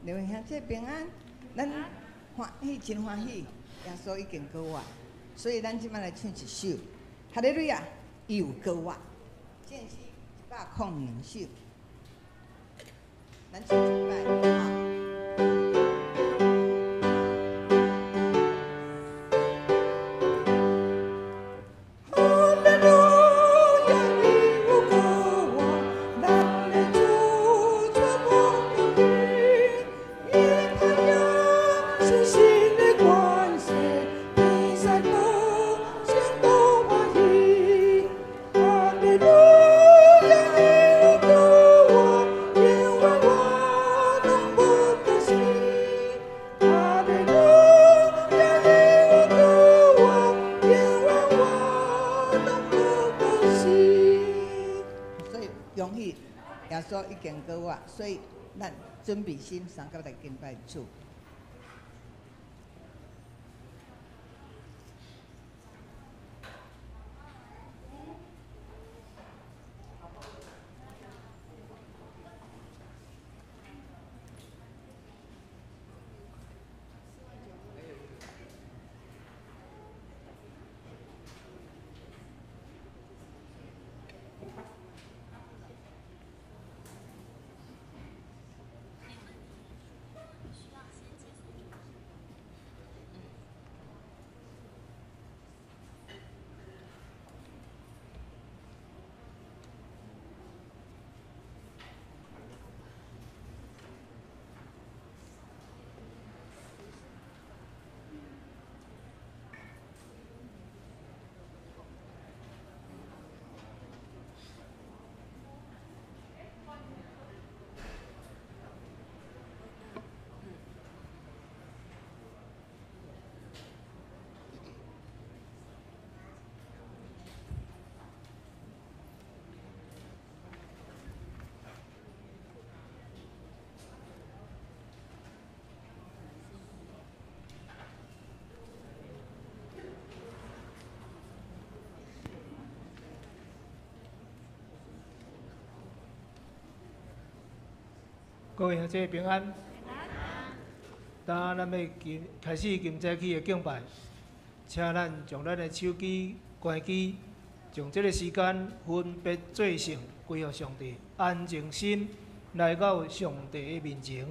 兩位兄弟平安，咱歡喜真歡喜，耶穌已經膏我，所以咱這擺來唱一首《哈利路亞》，伊有膏我，這是102首，咱唱一擺哈。所以，咱準備心，相佮來敬拜主。各位兄弟平安。當咱欲開始今早起的敬拜，請咱將咱的手機關機，將這个時間分別做聖，歸予上帝，安靜心來到上帝的面前。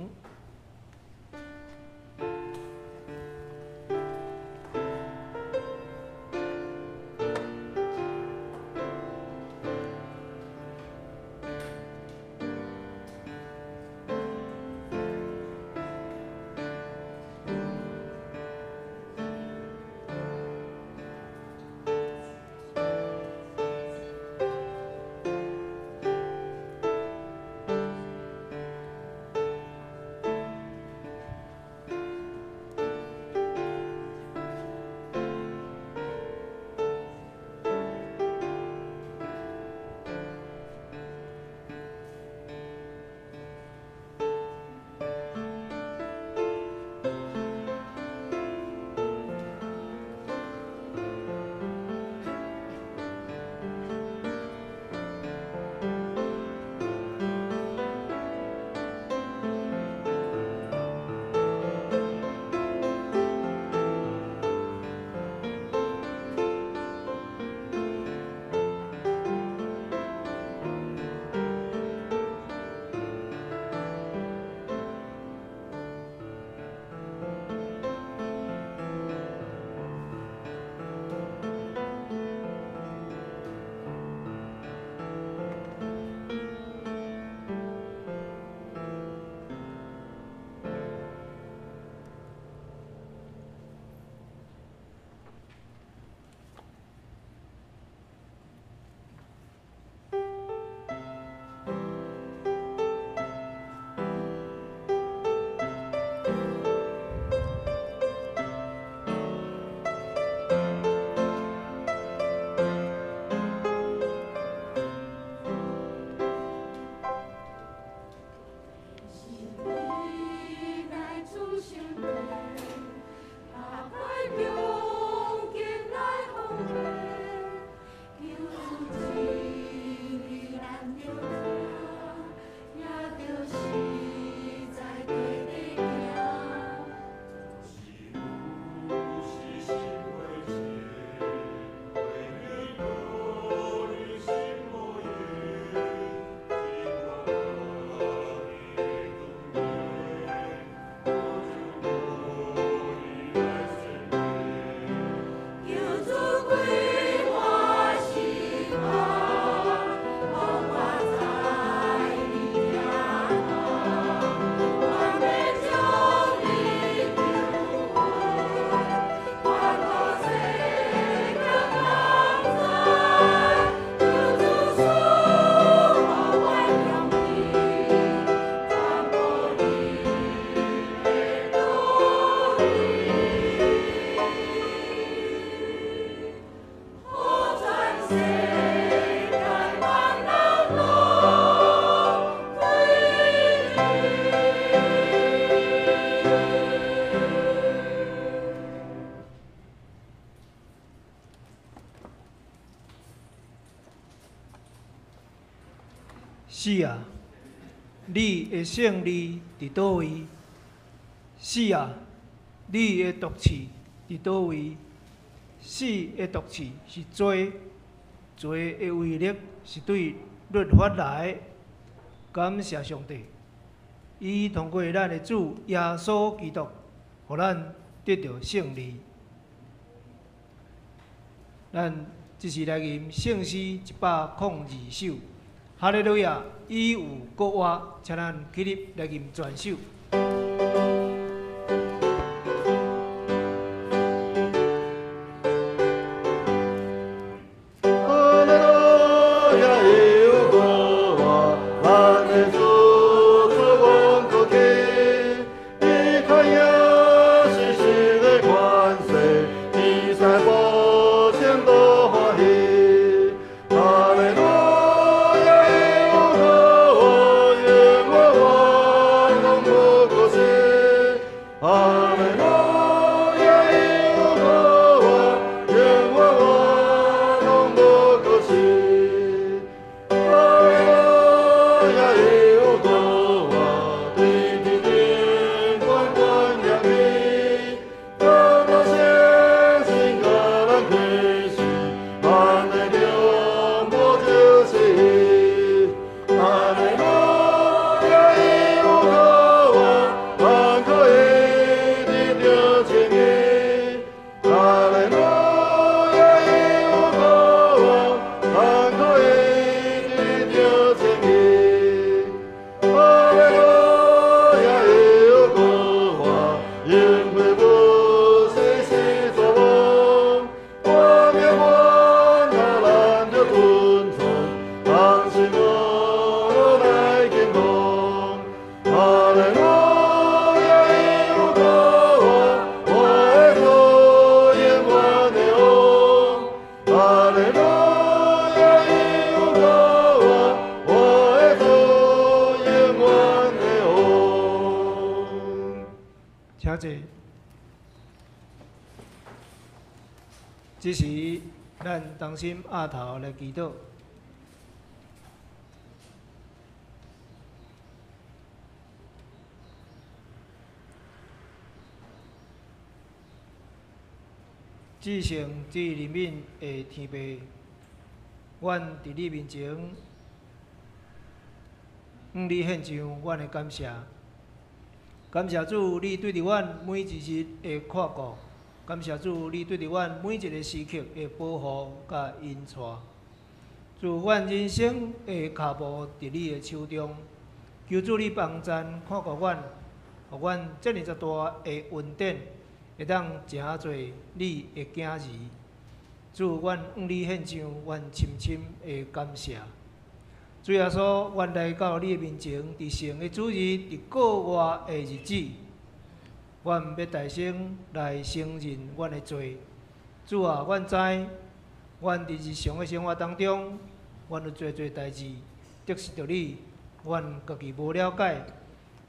死啊，你的胜利伫佗位？死啊，你的毒刺伫佗位？死的毒刺是罪，罪的威力是对律法来的。感谢上帝，伊通过咱的主耶稣基督，予咱得著胜利。咱这时来吟圣诗102首，哈利路亚！伊有复活，请咱起立来吟全首。请坐。这时，咱同心额头来祈祷。至圣至怜悯的天父，阮伫你面前，向你献上阮的感谢。感谢主，你对著阮每一日的看顾；感谢主，你对著阮每一个时刻的保护佮引带。主，阮人生的跤步伫你的手中，求主你帮赞看顾阮，予阮遮尔济大的恩典，会当成做你的囝儿。主，阮向你献上阮深深的感谢。主耶稣，阮来到你的面前，伫圣的主日，伫过活的日子，阮欲大声来承认阮的罪。主啊，阮知，阮伫日常的生活当中，阮有济济代志得失著你，阮家己无了解。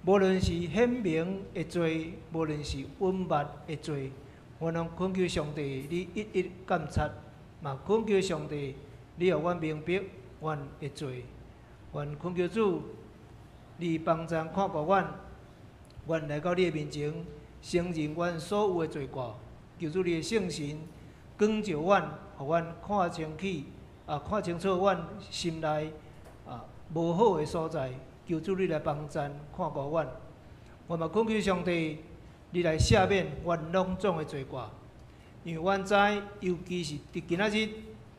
无论是显明的罪，无论是隐密的罪，阮拢恳求上帝，你一一鉴察，嘛恳求上帝，你予阮明白阮的罪。阮恳求主，你帮赞看顾阮，阮来到你的面前，承认阮所有的罪过，求主你的圣神光照阮，予阮看清楚，看清楚阮心内无好的所在，求主你来帮赞看顾阮。我嘛恳求上帝，你来赦免阮拢总的罪过，因为阮知，尤其是伫今仔日，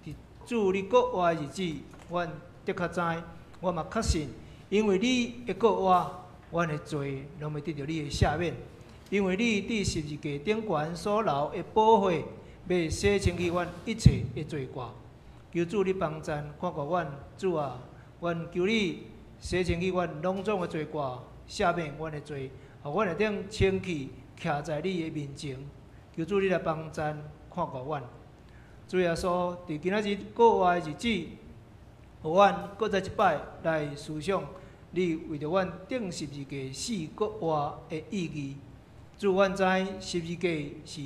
伫主你复活的日子，阮的确知。我嘛确信，因为你的复活，阮的罪拢会得著你的赦免。因为你伫十字架顶悬所流的宝血，欲洗清去阮一切的罪过。求主你帮赞看顾阮，主啊，阮求你洗清去阮拢总的罪过，赦免阮的罪，予阮会当清气徛在你的面前。求主你来帮赞看顾阮。主耶稣，伫今仔日复活的日子，予阮阁再一摆来思想你为著阮钉十字架死阁活的意义。主，阮知十字架是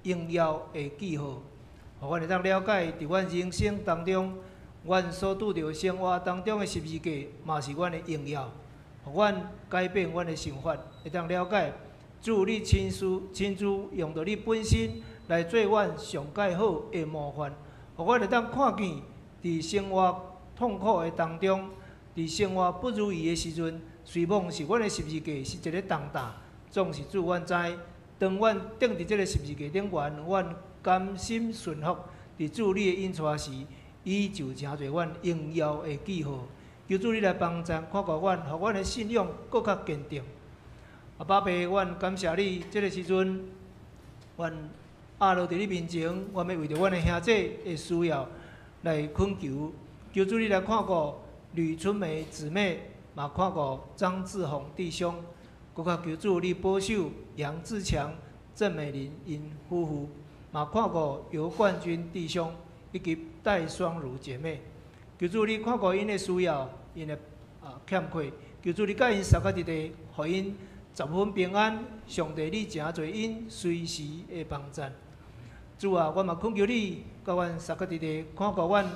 荣耀的记号，予阮会当了解，伫阮人生当中，阮所拄著生活當中的十字架，嘛是阮的榮耀，予阮改變阮的想法，會當了解主你親自親自用著你本身來做阮上蓋好的模範，予阮會當看見佇生活痛苦的當中，佇生活不如意的時陣，雖罔是阮的十字架是一个重擔，總是主阮知，當阮釘佇這个十字架頂懸，阮甘心順服佇主你的引帶時，伊就成做阮榮耀的記號。求主你來幫贊，看顧阮，予阮的信仰閣較堅定。阿爸爸，阮感謝你，這个時陣，阮壓落佇你面前，阮欲為著阮的兄弟的需要來懇求。求主你來看顧呂春梅姊妹，嘛看顧張志宏弟兄，閣較求主你保守楊志強、鄭美玲𪜶夫婦，嘛看顧尤冠軍弟兄以及戴雙如姐妹。求主你看顧𪜶的需要，𪜶的欠缺，求主你佮𪜶相佮佇地，予𪜶十分平安。上帝，你誠濟𪜶隨時的幫贊。主啊，我嘛懇求你，佮阮相佮佇地，看顧阮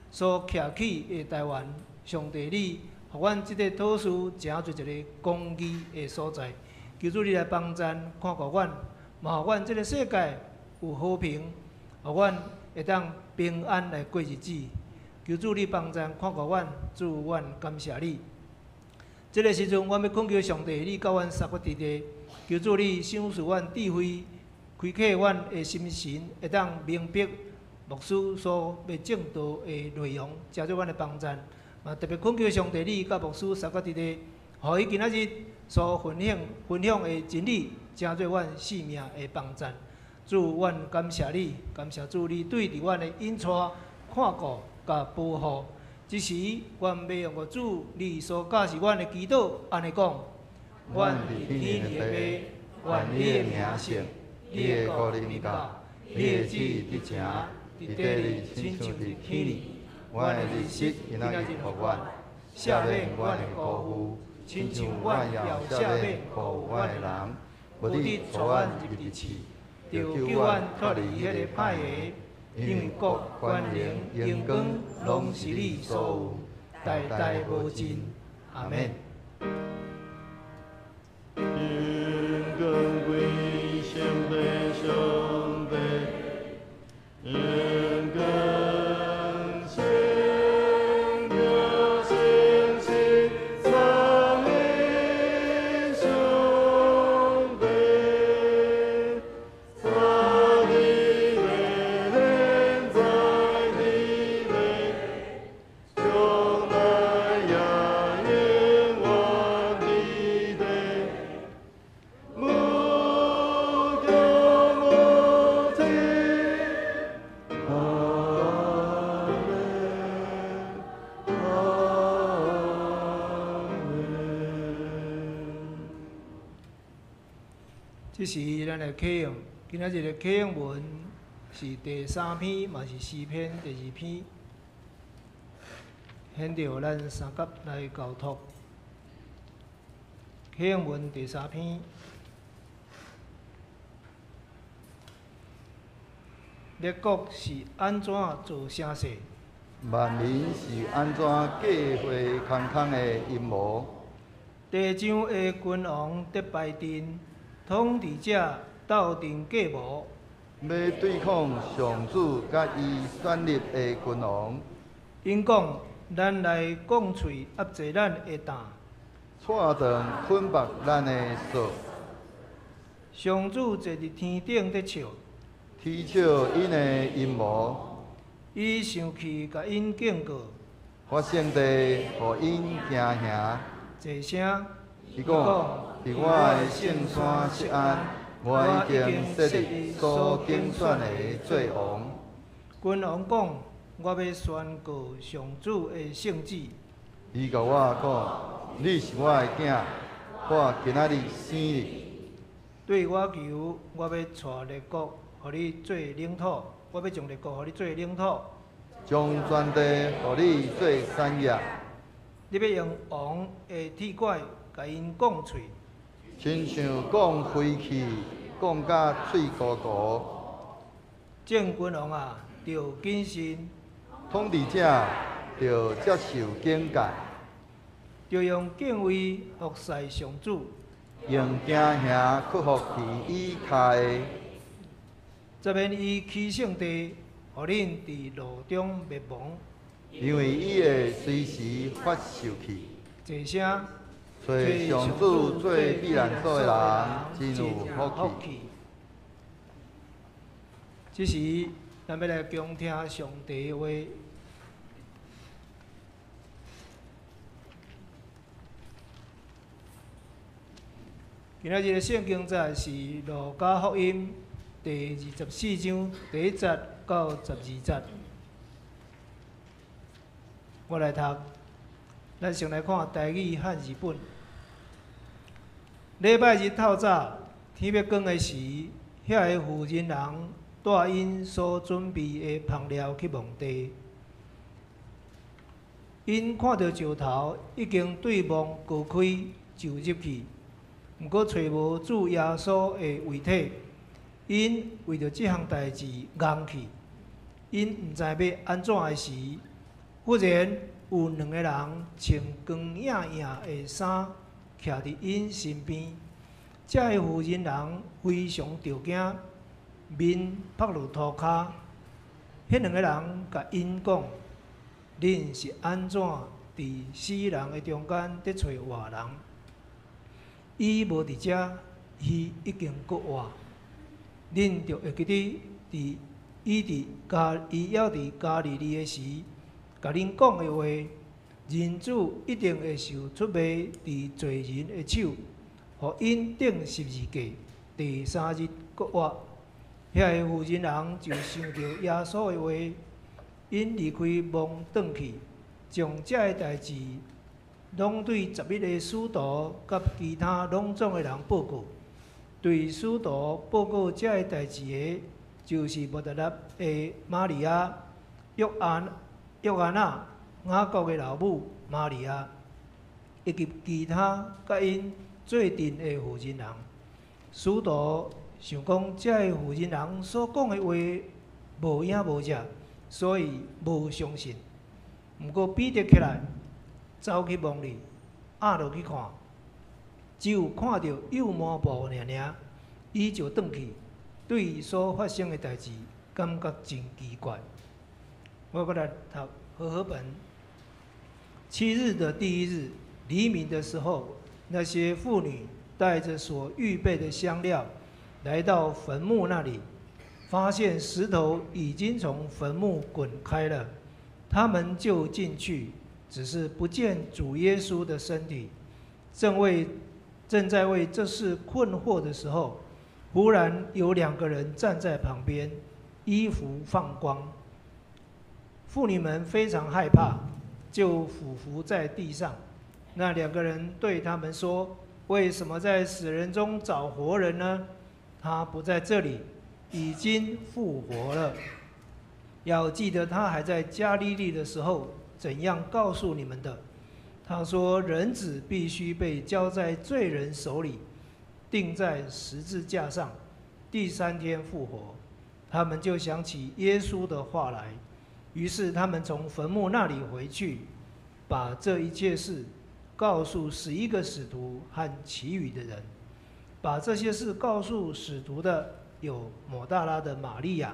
所徛起的台灣。上帝，你予阮這個土地成做一個公義的所在。求主你來幫贊，看顧阮，嘛予阮這個世界有和平，予阮會當平安來過日子。求主你幫贊，看顧阮，主，阮感謝你。這個時陣，阮欲懇求上帝，你佮阮相佮佇地，求主你賞賜阮智慧，開啟阮的心神，會當明白牧師所欲證道的內容，成做阮的幫贊。嘛特別懇求上帝，你佮牧師相佮佇地，予伊今仔日所分享的真理，成做阮性命的幫贊。主，阮感謝你，感謝主你對佇阮的引帶、看顧、佮保護。這時，阮欲用主你所教示阮的祈禱，按呢講：阮佇天的父，願你的名聖，你的國臨到，你的旨意得成，佇地裡親像佇天裡。阮的日食今仔日予阮，赦免阮的辜負，親像阮也赦免辜負阮的人。無得帶阮入佇試，著救阮脫離彼个歹的。因為國、權能、榮光，攏是你所有，代代無盡。阿們。榮光歸上帝，上帝，榮光聖聖聖讚美上帝，在地的，在地的，將來也永遠佇地。無窮無盡，阿們，阿們。這時，咱來啟用今仔日的啟用文是第三篇，嘛是詩篇第二篇，獻著咱三甲來交託。啟用文第三篇，列國是按怎做聲勢？萬民是按怎計劃空空的陰謀？地上的君王得排陣，統治者鬥陣計謀，欲對抗上主佮伊選立的君王。𪜶講：咱來摃喙壓制咱的擔，掣斷捆縛咱的索。上主坐佇天頂咧笑，啼笑𪜶的陰謀。伊生氣，共𪜶警告，發聖地，予𪜶驚嚇。濟聲。伊講：佇我的聖山錫安，我已經設立所揀選的做王。君王講：我欲宣告上主的聖旨。伊共我講：你是我的囝，我今仔日生你。對我求，我欲帶列國，予你做領土；我欲將列國予你做領土。將全地予你做產業。你欲用王的鐵拐共𪜶摃喙，親像摃飛器，摃甲碎糊糊。眾君王啊，著謹慎；統治者著接受警戒，著用敬畏服侍上主，用驚嚇屈服佇伊跤下，才免伊起聖地，予恁佇路中滅亡。因為伊會隨時發受氣。齊聲。揣上主做避難所的人，真有福氣。這時，咱欲來恭聽上帝的話。今仔日的聖經節是《路加福音》第24章第1節到12節。我來讀，咱先來看台語漢字本。禮拜日透早，天欲光的時，遐个婦人人帶𪜶所準備的香料去墓地。𪜶看著石頭已經對墓割開，就入去，毋過揣無主耶穌的遺體。𪜶為著這項代誌戇去，𪜶毋知欲按怎的時，忽然有兩个人穿光映映的衫徛佇𪜶身邊。這个婦人人非常著驚，面曝落塗跤。彼兩个人共𪜶講：恁是按怎佇死人的中間佇揣活人？伊無佇遮，伊已經復活。恁著會記得，佇伊佇加伊猶佇加利利的時，共恁講的話，人子一定會受出賣佇罪人的手，予𪜶釘十字架，第三日復活。遐個婦人人就想著耶穌的話，𪜶離開墓轉去，將這个代誌攏對11個使徒佮其他攏總的人報告。對使徒報告這个代誌的，就是抹大拉的瑪利亞、約安、約安納、雅各的老母瑪利亞，以及其他佮𪜶做陣的婦人人。使徒想講，這个婦人人所講的話無影無跡，所以無相信。毋過彼得起來，走去墓裡，壓落去看，只有看著油麻布爾爾，伊就轉去，對所發生的代誌感覺真奇怪。我閣來讀和合本。七日的第一日，黎明的時候，那些婦女帶著所預備的香料，來到墳墓那裡，發現石頭已經從墳墓滾開了。他們就進去，只是不見主耶穌的身體。正在為這事困惑的時候，忽然有兩個人站在旁邊，衣服放光。婦女們非常害怕，就俯伏在地上。那兩個人對他們說：“為什麼在死人中找活人呢？他不在這裡，已經復活了。要記得他還在加利利的時候，怎樣告訴你們的。他說：人子必須被交在罪人手裡，釘在十字架上，第三天復活。他們就想起耶穌的話來，於是他們從墳墓那裡回去，把這一切事告訴11個使徒和其餘的人。把這些事告訴使徒的有抹大拉的瑪利亞、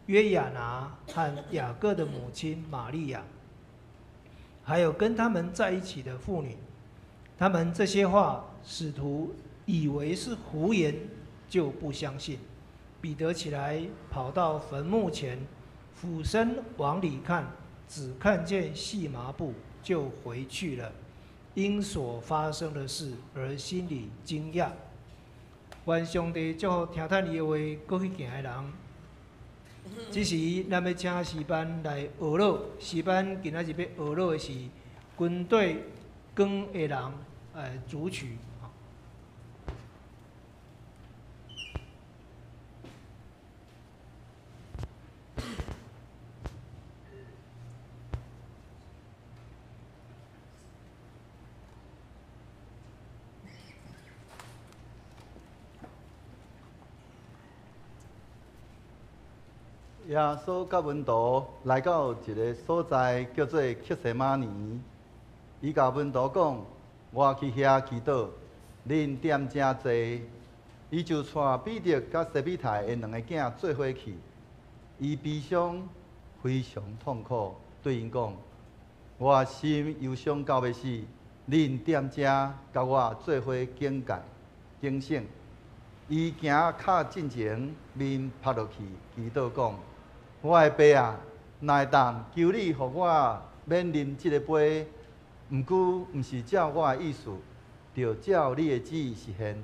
約亞拿和雅各的母親瑪利亞，還有跟他們在一起的婦女。他們這些話，使徒以為是胡言，就不相信。彼得起來，跑到墳墓前，俯身往裡看，只看見細麻布，就回去了。因所發生的事而心裡驚訝。願上帝祝福聽趁伊的話，閣去行的人。這時，咱欲請詩班來學樂。詩班今仔日欲學樂的是軍隊光的人組曲。耶穌佮門徒來到一个所在，叫做客西馬尼。伊共門徒講：我去遐祈禱，恁踮遮坐。伊就帶彼得佮西庇太的兩个囝做伙去。伊悲傷，非常痛苦，對𪜶講：我心憂傷到欲死，恁踮遮佮我做伙警戒、警醒。伊行較進前，面趴落去，祈禱講：我的爸啊，若會當，求你予我免啉這个杯，毋過毋是照我的意思，著照你的旨意實現。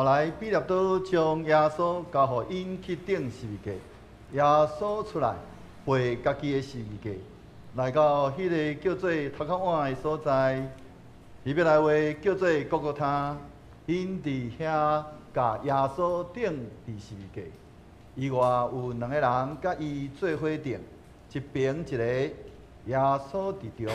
後來彼拉多將耶穌交予𪜶去釘十字架，耶穌出來背家己的十字架，來到彼个叫做頭殼碗的所在，希伯來話叫做各各他。𪜶佇遐共耶穌釘佇十字架，以外有兩個人佮伊做伙釘，一爿一個，耶穌佇中。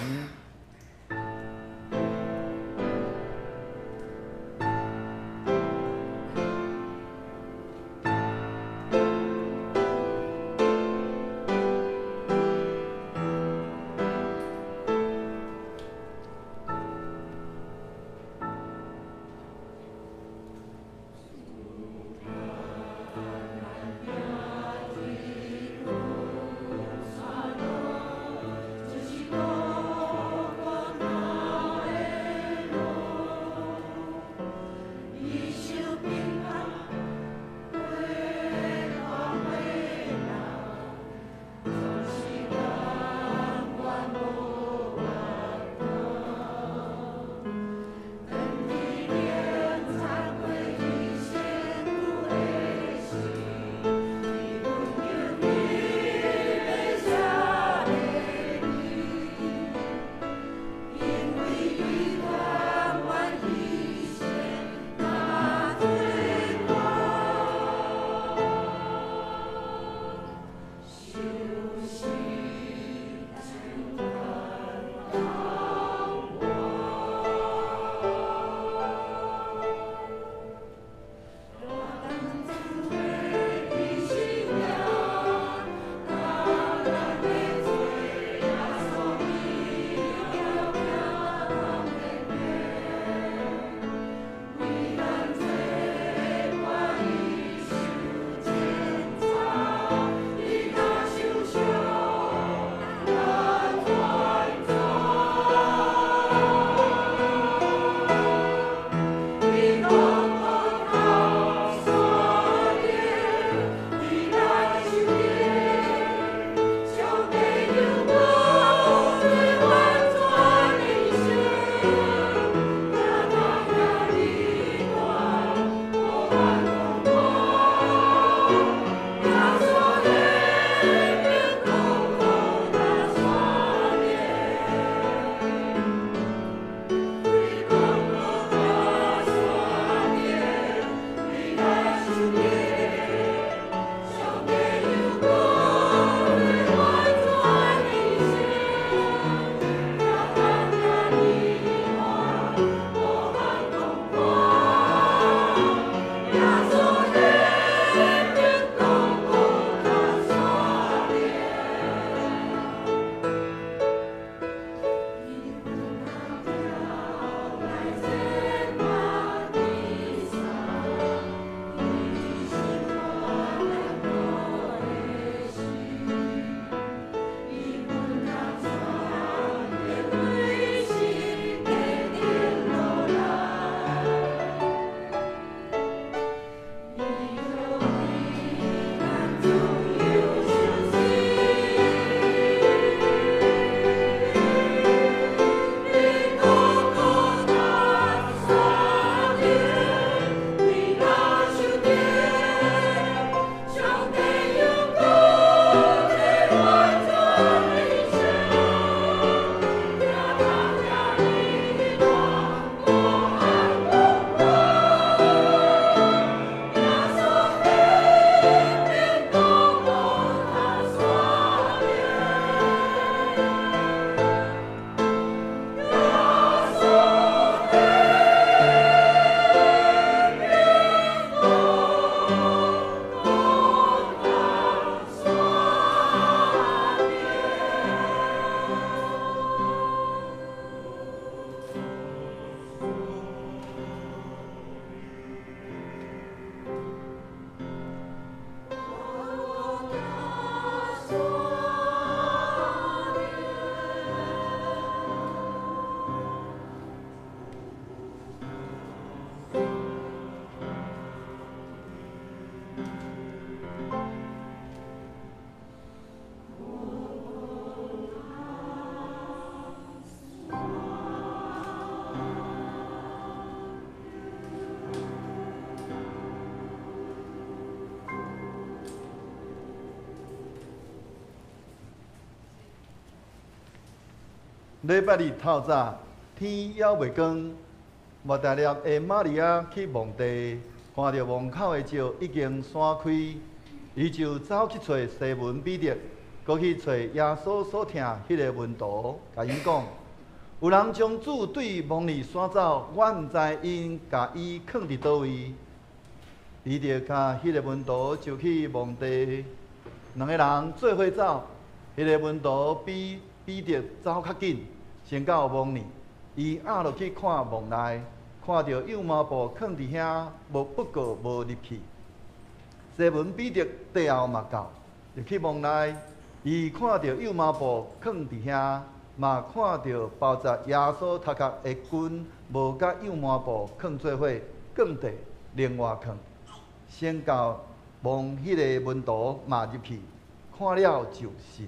禮拜日透早，天猶未光，抹大拉的瑪利亞去墓地，看著墓口的石已經徙開，伊就走去揣西門彼得，閣去揣耶穌所疼彼个門徒，共𪜶講：有人將主對墓裡徙走，我毋知𪜶共伊囥佇佗位。彼得佮彼个門徒就去墓地，兩个人做伙走，彼个門徒比彼得走較緊，先到墓裡，伊壓落去看墓內，看著幼麻布囥佇遐，無不過無入去。西門彼得綴後嘛到，入去墓內，伊看著幼麻布囥佇遐，嘛看著包紮耶穌頭殼的巾無佮幼麻布囥做伙，囥佇另外囥。先到墓彼个門徒嘛入去，看了就信。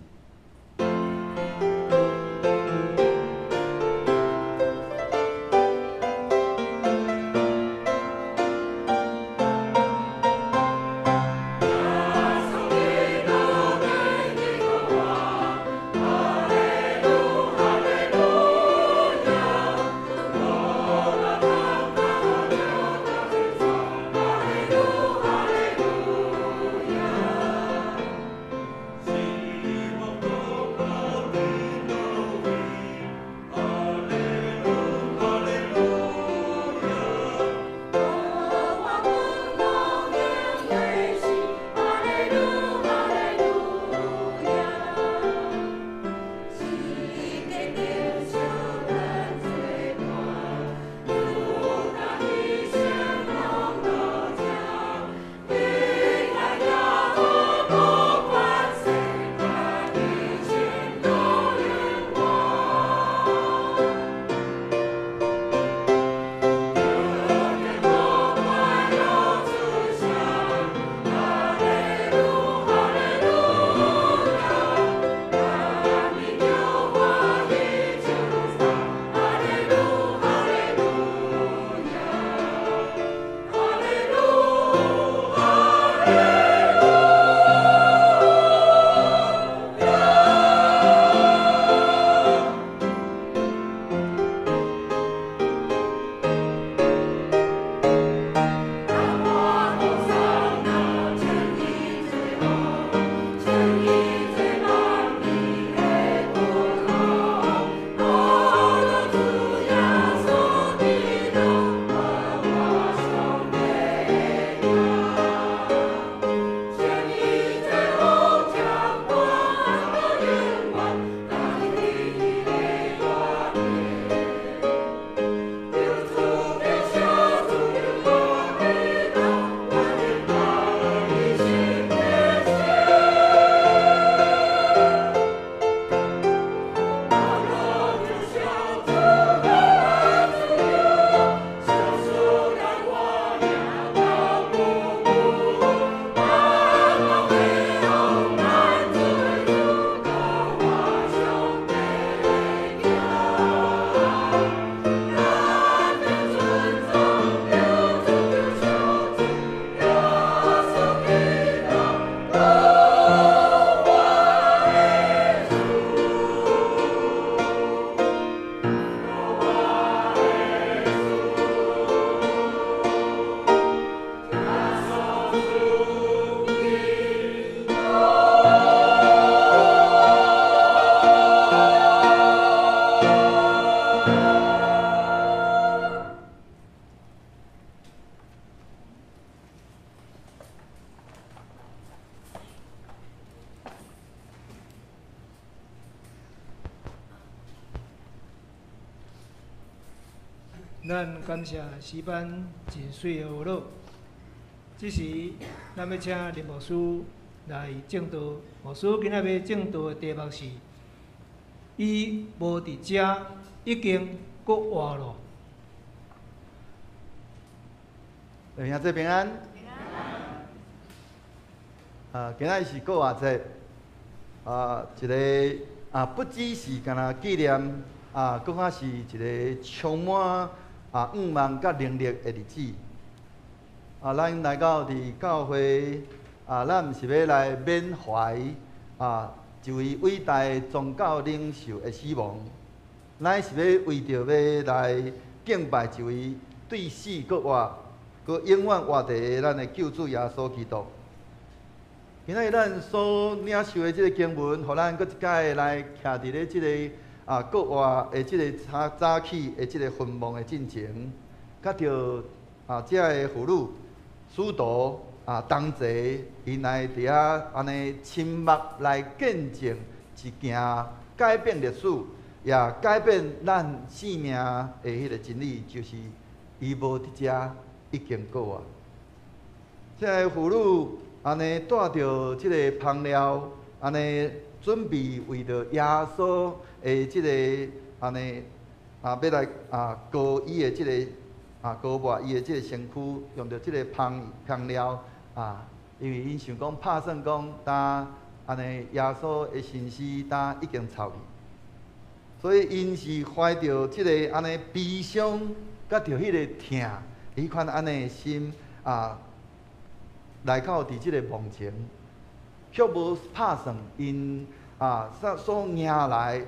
咱感謝詩班真媠的舞蹈。這時，咱欲請林牧師來證道。牧師今仔欲證道的題目是：伊無佇遮，已經復活囉。兄弟平安。今仔日是復活節，一個不只是干焦紀念，閣較是一個充滿盼望佮能力的日子。咱來到佇教會，咱毋是欲來緬懷一位偉大的宗教領袖的死亡，乃是欲為著欲來敬拜一位對死閣活、閣永遠活佇咱的救主耶穌基督。今仔日咱所領受的這个經文，予咱閣一擺來徛佇咧這个復活的這个早早起的這个墳墓的進前，佮著這个婦女使徒同齊，𪜶來佇遐按呢親目來見證一件改變歷史，也改變咱生命的彼个真理，就是伊無佇遮已經復活。這个婦女按呢帶著這个香料，按呢準備為著耶穌的這个按呢欲來膏伊的這个膏抹伊的這个身軀，用著這个香香料，因為𪜶想講拍算講，當按呢耶穌的身屍當已經臭去，所以𪜶是懷著這个按呢悲傷，佮著彼个疼，彼款按呢的心來到佇這个墓前，卻無拍算𪜶所所迎來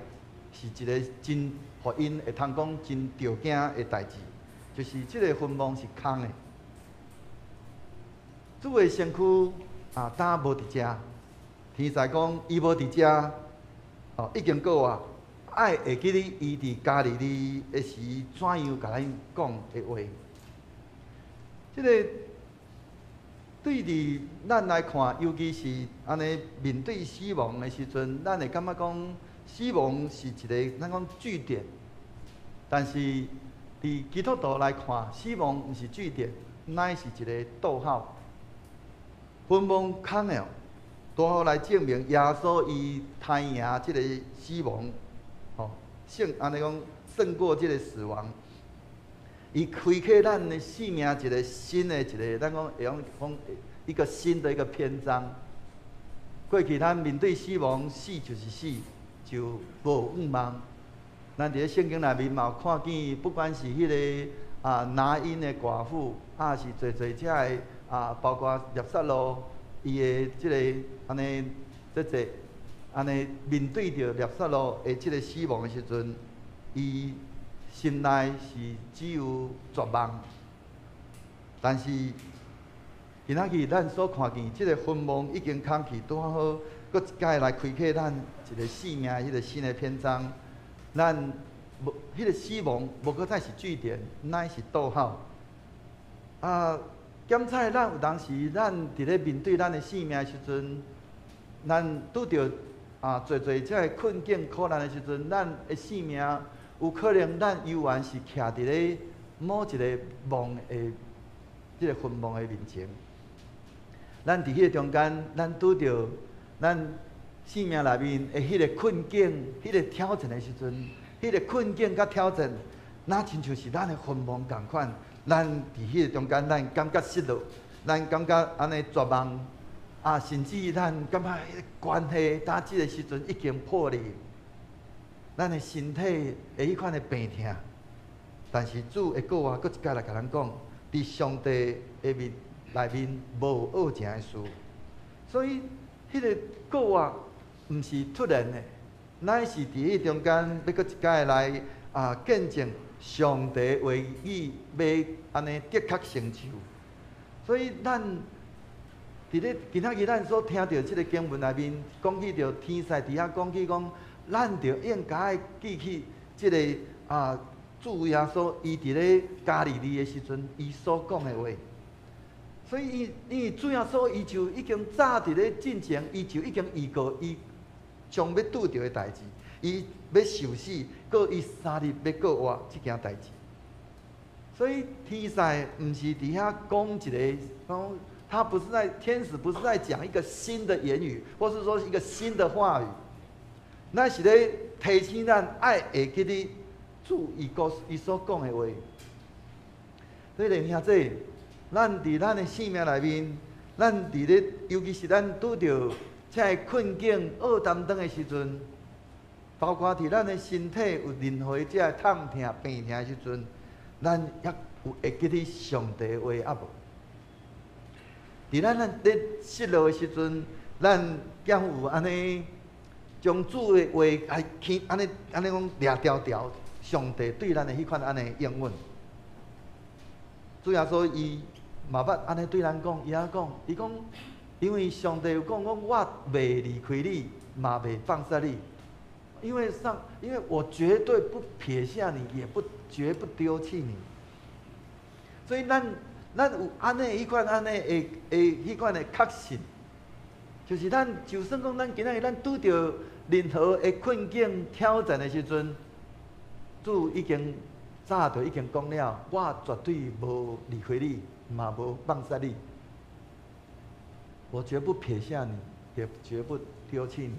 是一个真，予𪜶會通講真著驚的代誌，就是這个墳墓是空的。主的身軀當無佇遮，天使講伊無佇遮，哦，已經復活，愛會記得伊佇加利利的時怎樣共咱講的話。這个對佇咱來看，尤其是按呢面對死亡的時陣，咱會感覺講死亡是一个咱講句點，但是佇基督徒來看，死亡毋是句點，乃是一个逗號。墳墓空的，拄好來證明耶穌伊刣贏這个死亡，吼，勝按呢講勝過這个死亡。伊開啟咱的生命一个新的一个，咱講會用講一個新的一個篇章。過去咱面對死亡，死就是死，就無向望。咱佇咧聖經內面嘛有看見，不管是彼个拿因的寡婦，是濟濟遮的，包括拉撒路，伊的這个按呢，這這按呢面對著拉撒路的這个死亡的時陣，伊心內是只有絕望。但是今仔日咱所看見這个墳墓已經空去，拄好閣一擺來開啟咱一个生命彼个新的篇章。咱無彼个死亡無閣再是句點，乃是逗號。檢查咱有當時，咱佇咧面對咱的生命的時陣，咱拄著濟濟這个困境苦難的時陣，咱的生命有可能咱猶原是徛佇咧某一个墓的這个墳墓的面前。咱佇彼个中間，咱拄著咱生命內面的彼个困境、彼个挑戰的時陣，彼个困境佮挑戰，若親像是咱的墳墓仝款。咱佇彼个中間，咱感覺失落，咱感覺按呢絕望，甚至咱感覺彼个關係，當這个時陣已經破裂，咱的身體會彼款的病痛。但是主會閣活，閣一擺來共咱講，佇上帝的面內面無惡成的事，所以彼个復活毋是突然的，乃是佇彼中間欲閣一擺來見證上帝話語欲按呢的確成就。所以咱佇咧今仔日咱所聽著這个經文內面講起著天使佇遐講起講，咱著應該記起這个主耶穌伊佇咧加利利的時陣，伊所講的話。所以伊因為主耶穌伊就已經早佇咧進前，伊就已經預告伊將欲拄著的代誌，伊欲受死，閣伊3日欲復活這件代誌。所以天使毋是佇遐講一个講，他不是在天使不是在講一個新的言語，或是說一個新的話語，乃是咧提醒咱愛會記得主伊講伊所講的話。所以兄弟，咱佇咱的生命內面，咱佇咧，尤其是咱拄著這个困境、惡擔當的時陣，包括佇咱的身體有任何這个痛疼、病疼的時陣，咱猶有會記得上帝的話猶無？佇咱咧失落的時陣，咱敢有按呢將主的話來去按呢按呢講掠牢牢，上帝對咱的彼款按呢應允。主耶穌伊嘛捌按呢對咱講，伊按講，伊講，因為上帝有講講我袂離開你，嘛袂放捨你，因為我絕對不撇下你，也不絕不丟棄你。所以咱有按呢彼款按呢的的彼款的確信，就是咱就算講咱今仔日咱拄著任何的困境挑戰的時陣，主已經早就已經講了，我絕對無離開你，嘛無放捨你，我絕不撇下你，也絕不丟棄你。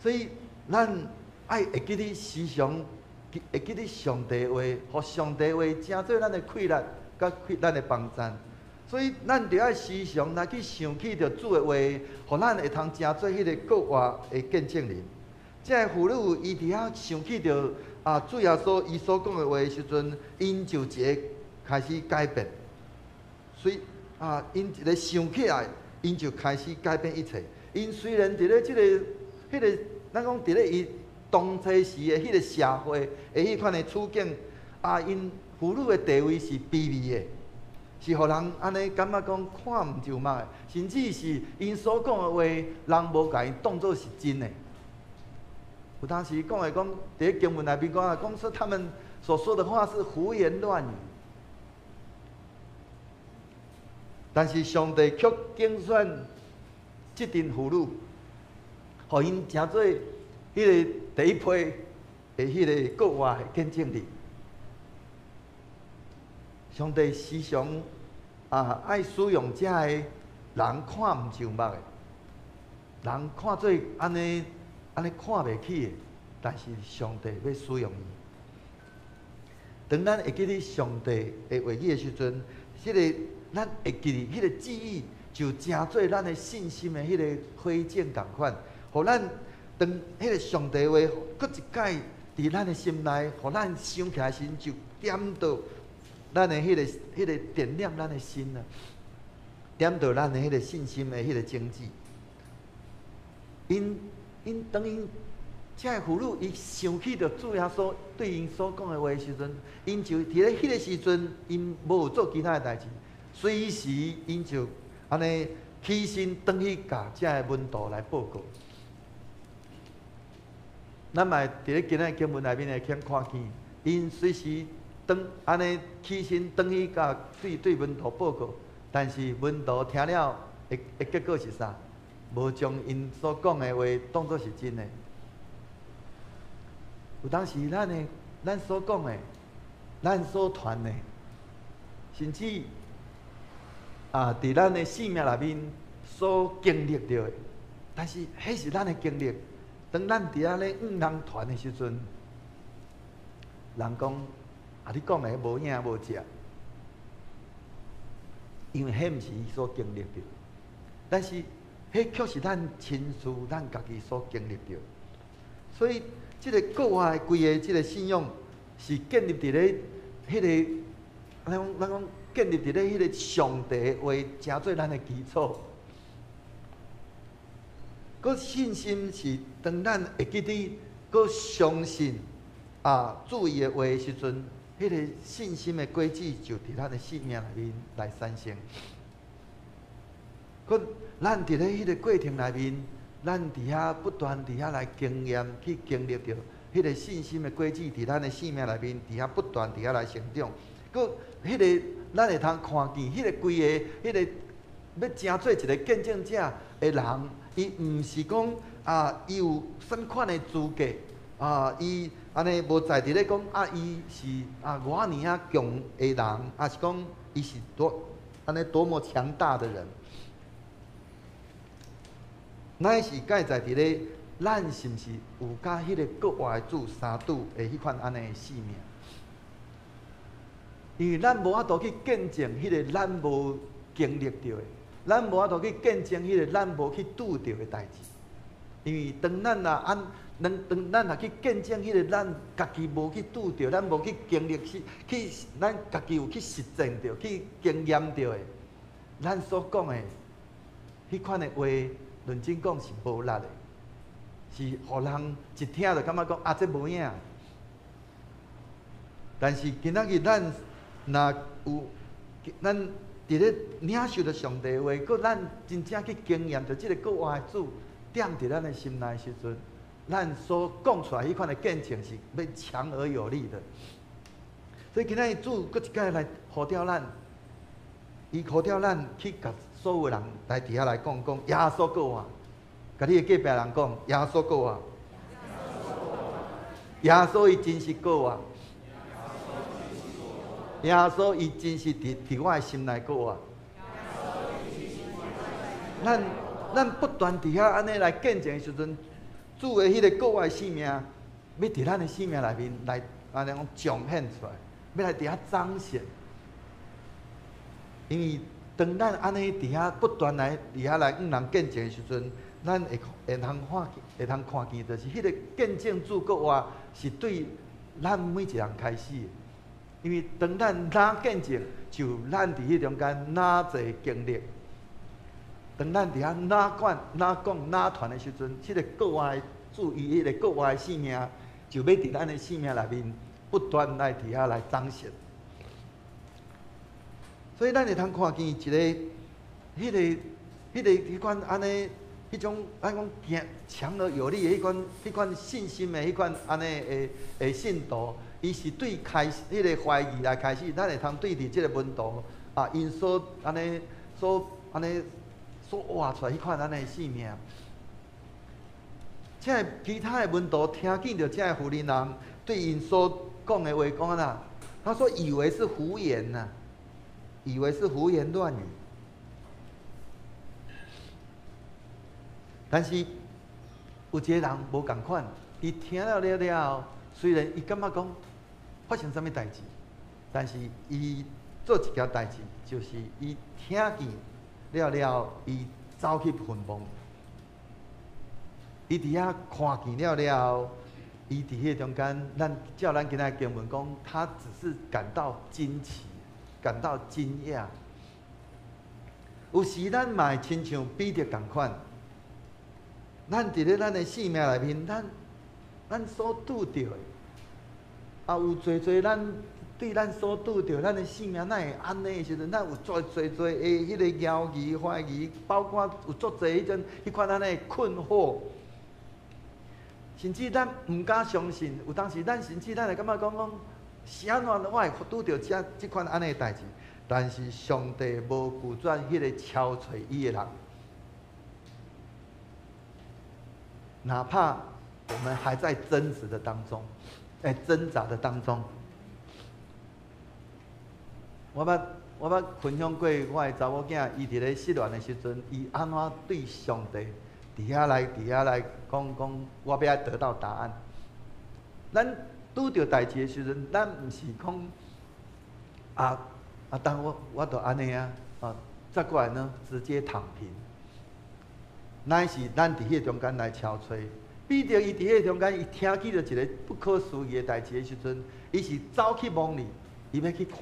所以咱愛會記得時常會記得上帝話，予上帝話成做咱的氣力，佮咱的幫贊。所以咱著愛時常來去想起著主的話，予咱會通成做彼个閣活的見證人。這个婦女伊佇遐想起著啊，主耶穌伊所講的話的時陣，𪜶就一个開始改變。所以啊，𪜶一个想起來，𪜶就開始改變一切。𪜶雖然佇咧這個、彼個，咱講佇咧伊當初時的彼個社會的彼款的處境，啊，𪜶婦女的地位是卑微的，是予人按呢感覺講看毋上目的，甚至是𪜶所講的話，人無共𪜶當做是真的。有當時講的講，佇咧經文內面講啊，講說他們所說的話是胡言亂語，但是上帝卻揀選這陣婦女，予𪜶成做彼个第一批的彼个閣活的見證人。上帝時常啊愛使用這个人看毋上目的，人看做按呢按呢看袂起的，但是上帝欲使用伊。當咱會記得上帝的話語的時陣，彼个咱會記得彼個記憶，就成做咱的信心的彼个火種仝款，予咱當彼个上帝話閣一擺佇咱的心內，予咱想起來時陣，就點著咱的彼个點亮咱的心啊，點著咱的彼個信心的彼個種子。𪜶當𪜶這个婦女，伊想起著主耶穌對𪜶所講的話的時陣，𪜶就佇咧彼個時陣，𪜶無做其他的代誌，隨時𪜶就按呢起身轉去共這个門徒來報告。咱嘛佇咧今仔經文內面會通看見，𪜶隨時轉按呢起身轉去共對門徒報告，但是門徒聽了的結果是啥？無將𪜶所講的話當做是真的。有當時咱所講的，咱所傳的，甚至啊，佇咱的生命內面所經歷著的，但是彼是咱的經歷。當咱佇遐咧向人傳的時陣，人講啊，你講的無影無跡，因為彼毋是伊所經歷著，但是彼卻是咱親自、咱家己所經歷著。所以，這个閣活的規個這个信仰是建立佇咧彼个，咱講建立佇咧彼个上帝的話，成做咱的基礎。閣信心是當咱會記得，閣相信啊主伊的話的時陣，彼个信心的果子就佇咱的生命內面來產生。閣咱佇咧彼个過程內面，咱佇遐不斷佇遐來經驗，去經歷著彼个信心的果子，佇咱的生命內面，佇遐不斷佇遐來成長。閣彼个咱會通看見，彼個規个彼个欲成做一個見證者的人，伊毋是講啊，伊有啥物款的資格啊？伊按呢無在佇咧講啊，伊是啊偌爾仔強的人，抑是講伊是多按呢多麼強大的人。乃是蓋在佇咧，咱是毋是有佮彼個閣活的主相拄的彼款按呢的生命？因為咱無法度去見證彼個咱無經歷著的，咱無法度去見證彼個咱無去拄著的代誌。因為當咱若按，當咱若去見證彼個咱家己無去拄著，咱無去經歷去，咱家己有去實踐著、去經驗著的，咱所講的彼款的話，論真講是無力的，是予人一聽就感覺講啊，這無影。但是今仔日咱若有咱佇咧領受著上帝話，閣咱真正去經驗著這个復活的主踮佇咱的心內時陣，咱所講出來彼款的見證是欲強而有力的。所以今仔日主閣一擺來呼召咱，伊呼召咱去共所有人來佇遐來講講耶穌復活，共你的隔壁人講耶穌復活，耶穌伊真實復活，耶穌伊真實佇我的心內復活。咱不斷佇遐按呢來見證的時陣，主的彼个復活的生命，欲佇咱的生命內面來按呢講彰顯出來，欲來佇遐彰顯。因為當咱按呢佇遐不斷來佇遐來向人見證的時陣，咱會通看見，就是彼个見證主復活是對咱每一人開始的。因為當咱若見證，就咱佇彼中間若濟經歷。當咱佇遐若管、若講、若傳的時陣，這个復活的主伊彼个復活的生命，就欲佇咱的生命內面不斷來佇遐來彰顯。所以咱會通看見一个、彼个、彼个、彼款按呢，彼種咱講堅強而有力的彼款信心的彼款按呢的信徒，伊是對開始彼个懷疑來開始，咱會通對佇這个門徒啊，𪜶所按呢所按呢所活出來彼款按呢生命。這个其他的門徒聽見著這个婦人人對𪜶所講的話，講按怎？他說以為是胡言吶，以為是胡言亂語。但是有一个人無仝款，伊聽了了了後，雖然伊感覺講發生啥物代誌，但是伊做一件代誌，就是伊聽見了了，伊走去墳墓。伊佇遐看見了了後，伊佇彼中間，咱照咱今仔經文講，他只是感到驚奇，感到驚訝。有時咱嘛會親像彼得仝款，咱佇咧咱的生命內面，咱所拄著的，啊有濟濟咱對咱所拄著咱的生命，哪會按呢的時陣，咱有足濟濟的彼个猶疑、懷疑，包括有足濟彼種彼款按呢困惑。甚至咱毋敢相信，有當時咱甚至咱會感覺講講，是按怎我會拄著這款按呢的代誌？但是上帝無拒絕彼个敲揣伊的人，哪怕我們還在爭執的當中，在掙扎的當中。我捌分享過，我的查某囝，伊佇咧失戀的時陣，伊按怎對上帝佇遐來講講，我欲愛得到答案。咱拄著代誌的時陣，咱毋是講啊啊，當我就按呢啊，啊，再過來呢，直接躺平。乃是咱佇彼中間來敲揣。彼得伊佇彼中間，伊聽見著一个不可思議的代誌的時陣，伊是走去墓裡，伊欲去看，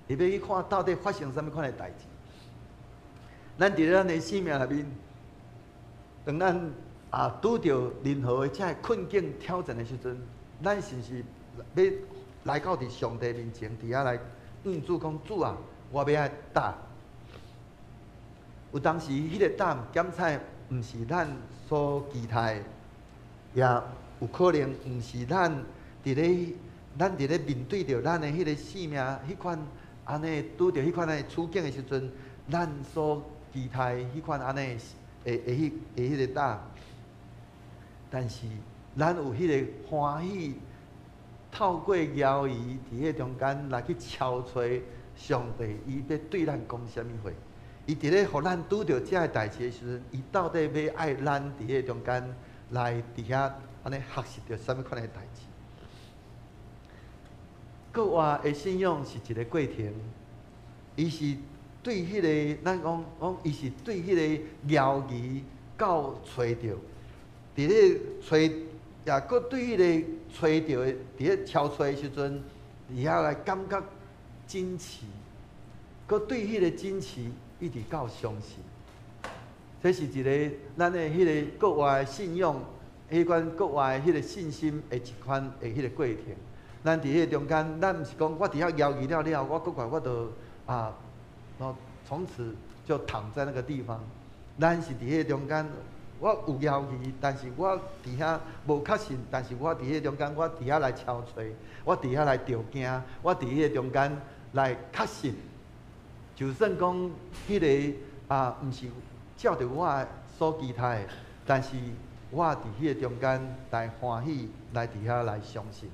伊欲去看到底發生啥物款的代誌。咱佇咱的生命內面，當咱啊拄著任何的這个困境挑戰的時陣，咱是毋是欲來到佇上帝面前，佇遐來向主講：主啊，我欲愛膽。有當時，彼个膽檢採毋是咱所期待的，也有可能毋是咱佇咧面對著咱的彼个生命，彼款按呢拄著彼款的處境的時陣，咱所期待彼款按呢的彼彼個膽。但是咱有彼个歡喜，透過猶疑佇彼中間來去敲揣上帝，伊欲對咱講啥物話？伊佇咧予咱拄著這个代誌的時陣，伊到底欲愛咱佇彼中間來佇遐按呢學習著啥物款的代誌？復活的信仰是一个過程，伊是對彼个咱講講，伊是對彼个猶疑到揣著，佇咧揣，也閣對彼个揣著的，佇咧敲揣的時陣，佇遐來感覺驚奇，閣對彼个驚奇一直到相信。這是一个咱的彼个復活的信仰，彼款復活的彼个信心的一款的彼个過程。咱佇彼个中間，咱毋是講我佇遐搖魚了了，我閣過來我就啊，然後從此就躺在那個地方。咱是佇彼個中間，我有搖魚，但是我佇遐無確信，但是我佇彼個中間，我佇遐來敲揣，我佇遐來著驚，我佇彼個中間來確信。就算講彼个啊，毋是照著我所期待的，但是我佇彼個中間來歡喜，來佇遐來相信。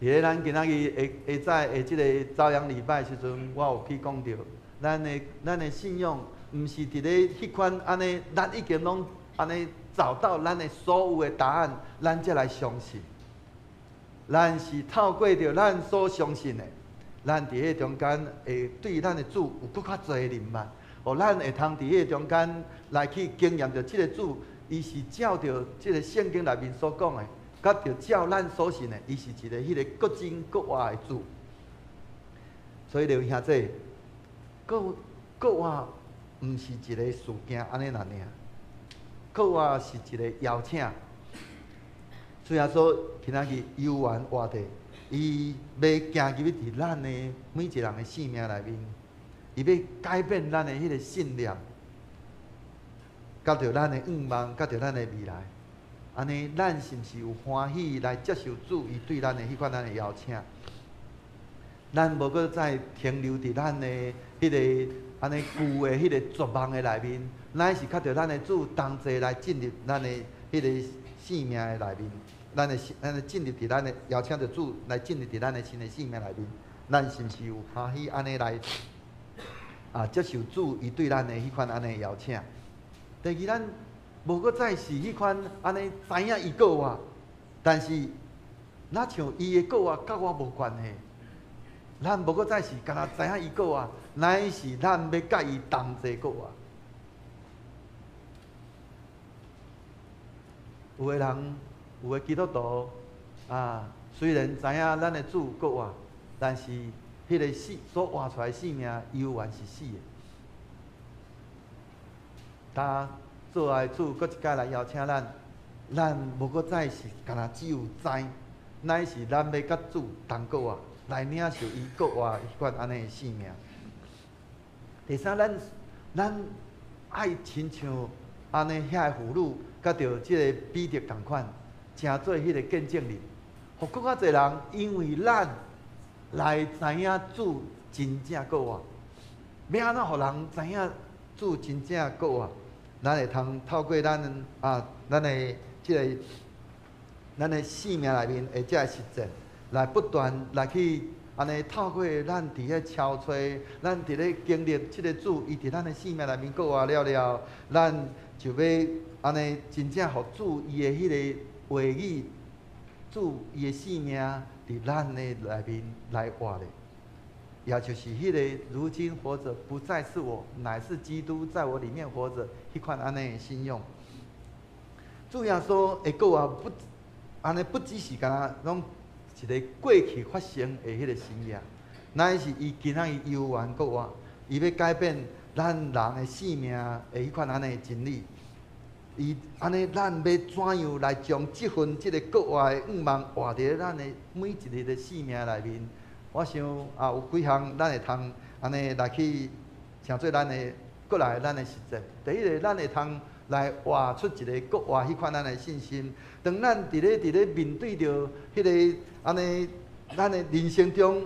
佇咧咱今仔日下下早的這个朝陽禮拜時陣，我有去講著，咱的信仰毋是佇咧彼款按呢，咱已經攏按呢找到咱的所有的答案，咱才來相信。咱是透過著咱所相信的，咱佇彼個中間會對咱的主有閣較濟的認捌，予咱會通佇彼個中間來去經驗著這个主，伊是照著這个聖經內面所講的，佮著照咱所信的，伊是一个彼个閣真閣活的主。所以劉兄弟，復活毋是一个事件按呢爾爾，復活是一个邀請。主耶穌今仔日猶原活著，伊欲行入去佇咱的每一个人的生命內面，伊欲改變咱的彼个信念，佮著咱的願望，佮著咱的未來。按呢，咱是毋是有歡喜來接受主伊對咱的彼款咱的邀請？咱無閣再停留佇咱的彼个按呢舊的彼个絕望的內面，乃是佮著咱的主同齊來進入咱的彼个生命的內面。咱的進入佇咱的邀請著主來進入佇咱的新的生命內面，咱是毋是有歡喜按呢來啊接受主伊對咱的彼款按呢邀請？第二，咱無閣再是彼款按呢知影伊復活，但是若像伊的復活佮我無關係，咱無閣再是干焦知影伊復活，乃是咱欲佮伊同齊復活。有的人，有的基督徒啊，雖然知影咱的主復活，但是彼个死所活出來的生命猶原是死的。他做愛主，閣一擺來邀請咱，咱無閣再是干焦只有知，乃是咱欲佮主同復活，來領受伊復活彼款按呢的生命。第三，咱愛親像按呢遐个婦女，佮著這个彼得仝款，成做彼个見證人，予閣較濟人因為咱來知影主真正復活。欲按怎予人知影主真正復活？咱會通透過咱啊，咱的這个咱的生命內面的這个實踐，來不斷來去按呢透過咱佇咧敲揣，咱佇咧經歷這个主，伊佇咱的生命內面復活了了，咱就欲按呢真正予主伊的彼个話語，主伊的生命佇咱的內面來活咧。也就是彼个如今活著不再是我，乃是基督在我裡面活著，彼款按呢的信仰。主耶穌的復活不按呢，不只是干焦攏一个過去發生的彼个神跡，乃是伊今仔日猶原復活，伊欲改變咱人的生命的彼款按呢的真理。伊按呢，咱欲怎樣來將這份這个復活的願望活佇咧咱的每一日的生命內面？我想啊，有幾項咱會通按呢來去成做咱的過來咱的實踐。第一个，咱會通來活出一个復活彼款咱的信心。當咱佇咧面對著彼个按呢，咱的人生中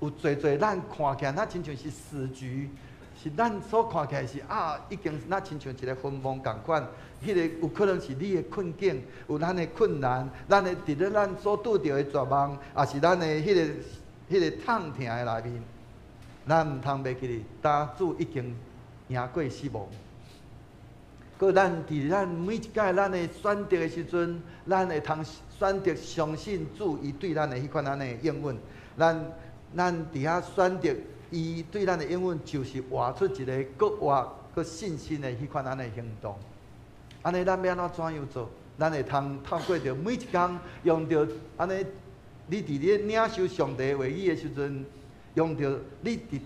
有濟濟咱看起來，若親像是死局，是咱所看起來是啊，已經若親像一个墳墓仝款。彼个有可能是你的困境，有咱的困難，咱的佇咧咱所拄著的絕望，抑是咱的彼个痛疼的內面，咱毋通袂記得，當主已經贏過死亡。閣咱佇咱每一擺咱的選擇的時陣，咱會通選擇相信主伊對咱的彼款按呢的應允。咱佇遐選擇伊對咱的應允，就是活出一個閣活閣信心的彼款按呢的行動。按呢，咱欲按怎怎樣做？咱會通透過著每一工用著按呢，你佇咧領受上帝話語的時陣，用著你佇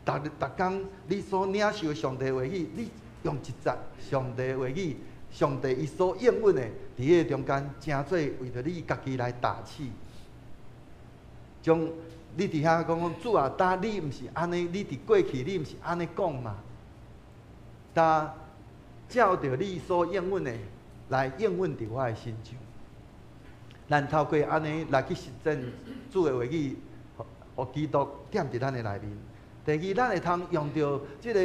逐日逐工你所領受上帝話語，你用一節上帝話語，上帝伊所應允的，佇彼個中間，成做為著你家己來打氣。將你佇遐講講主啊，當你毋是按呢，你佇過去你毋是按呢講嘛？但照著你所應允的來應允佇我的身上。咱透過按呢來去實踐主的話語，予基督踮佇咱的內面。第二，咱會通用著這个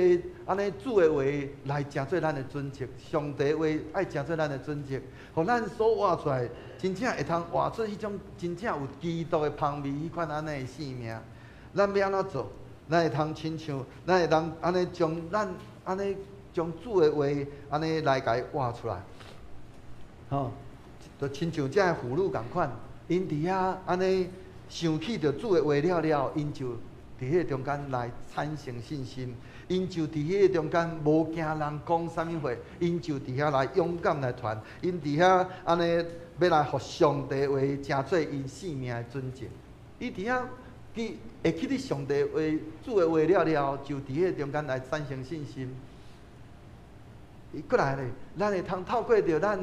按呢主的話來成做咱的準則，上帝話愛成做咱的準則，予咱所活出來，真正會通活出彼種真正有基督的芳味，彼款按呢的生命。咱欲按怎做？咱會通親像，咱會通按呢將咱按呢將主的話按呢來共伊活出來。吼，就親像這个婦女仝款，𪜶佇遐按呢想起著主的話了了，𪜶就佇彼个中間來產生信心，𪜶就佇彼個中間無驚人講啥物話，𪜶就佇遐來勇敢來傳，𪜶佇遐按呢欲來予上帝話成做𪜶性命的準則。伊佇遐伊會記得上帝話、主的話了了，就佇彼个中間來產生信心。伊閣來咧，咱會通透過著咱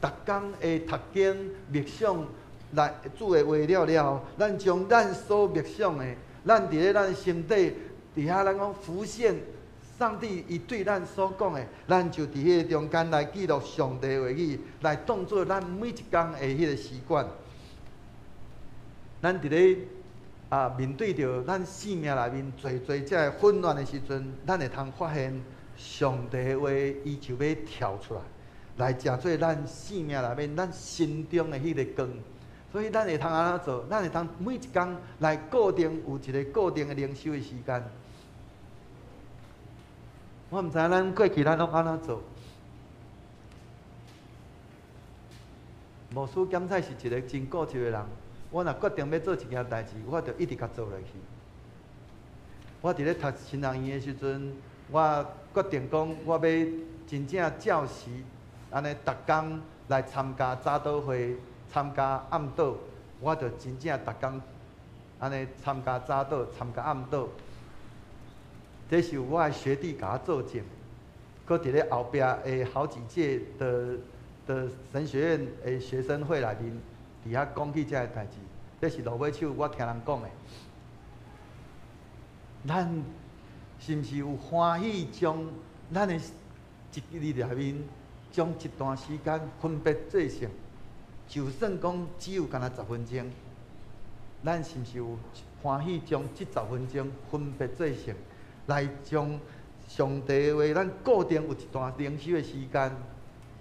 逐工的讀經默想來主的話了了，咱將咱所默想的，咱佇咧咱心底，佇遐咱講浮現上帝伊對咱所講的，咱就佇彼個中間來記錄上帝話語，來當做咱每一工的彼個習慣。咱佇咧面對著咱生命內面濟濟這个混亂的時陣，咱會通發現上帝的話，伊就欲跳出來，來成做咱生命內面咱心中的彼个光。所以咱會通按怎做？咱會通每一工來固定有一个固定的靈修的時間。我毋知影咱過去咱攏按怎做。牧師檢采是一个真固執的人。我若決定欲做一件代誌，我就一直共做落去。我佇咧讀神學院的時陣，我決定講我欲真正照時按呢，逐工來參加早禱會。參加暗禱，我就真正逐工按呢參加早禱、參加暗禱。這是有我的學弟共我做證，閣佇咧後壁的好幾屆的神學院的學生會內面，佇遐講起這个代誌。這是落尾手我聽人講的。咱是毋是有歡喜將咱的一日內面，將一段時間分別做聖？就算講只有干焦十分鐘，咱是毋是有歡喜將這十分鐘分別做聖，來將上帝的話，咱固定有一段靈修的時間，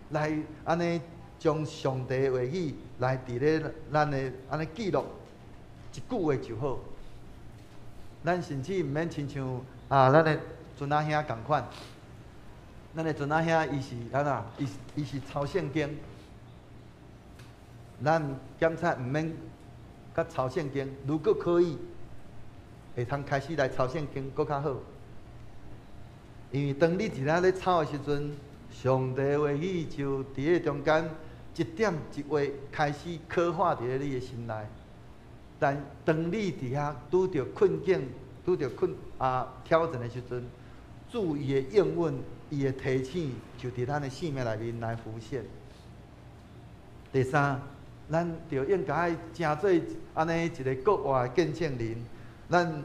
來按呢將上帝的話語來佇咧咱的按呢記錄一句話就好。咱甚至毋免親像咱的孫仔兄仝款，咱的孫仔兄伊是按怎？伊是抄聖經。咱檢查毋免佮抄聖經，如果可以，會通開始來抄聖經，閣較好。因為當你佇遐咧抄的時陣，上帝話語就佇咧中間一點一畫開始刻畫佇咧你的心內。但當你佇遐拄著困境、拄著困挑戰的時陣，主伊的應允、伊的提醒，就佇咱的生命內面來浮現。第三，咱就應該愛成做按呢一个閣活的見證人，咱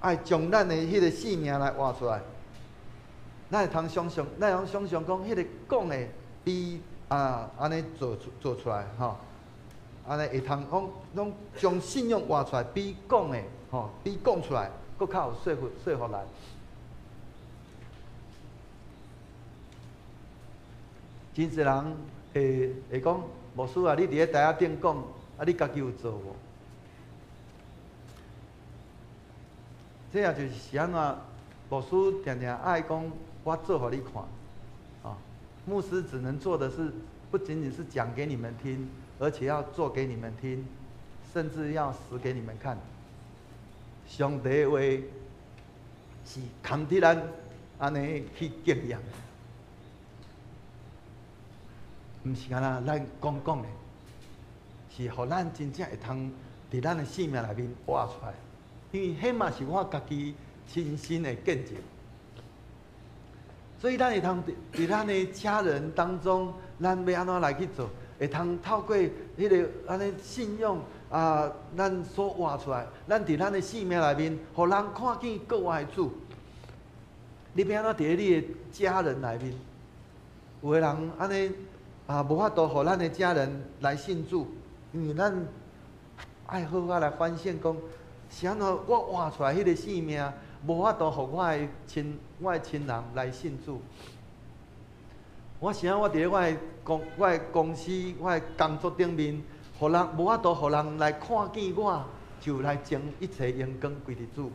愛將咱的彼个生命來活出來。咱會通想像，咱會通想像講，彼个講的比按呢做出來吼，按呢會通講，攏將信仰活出來，比講的吼，比講出來閣較有說服力。真濟人會講，牧師啊，你佇咧台仔頂講，你家己有做無？這也就是按怎，牧師定定愛講，我做予你看。牧師只能做的是，不僅僅是講給你們聽，而且要做給你們聽，甚至要死給你們看。上帝的話是堪得咱按呢去檢驗。毋是干焦咱講講的，是予咱真正會通佇咱的生命內面活出來。因為彼嘛是我家己親身的見證。所以咱會通佇咱的家人當中，咱欲按怎來去做？會通透過彼个按呢信仰啊，咱所活出來，咱佇咱的生命內面，予人看見閣活的主。你欲按怎佇咧你的家人內面？有的人按呢啊，無法度予咱的家人來信主，因為咱愛好好來反省講，是按怎我活出來彼个生命，無法度予我的親人來信主。我是按怎我佇咧我的公司、我的工作頂面，予人無法度予人來看見我，就來將一切榮光歸佇主。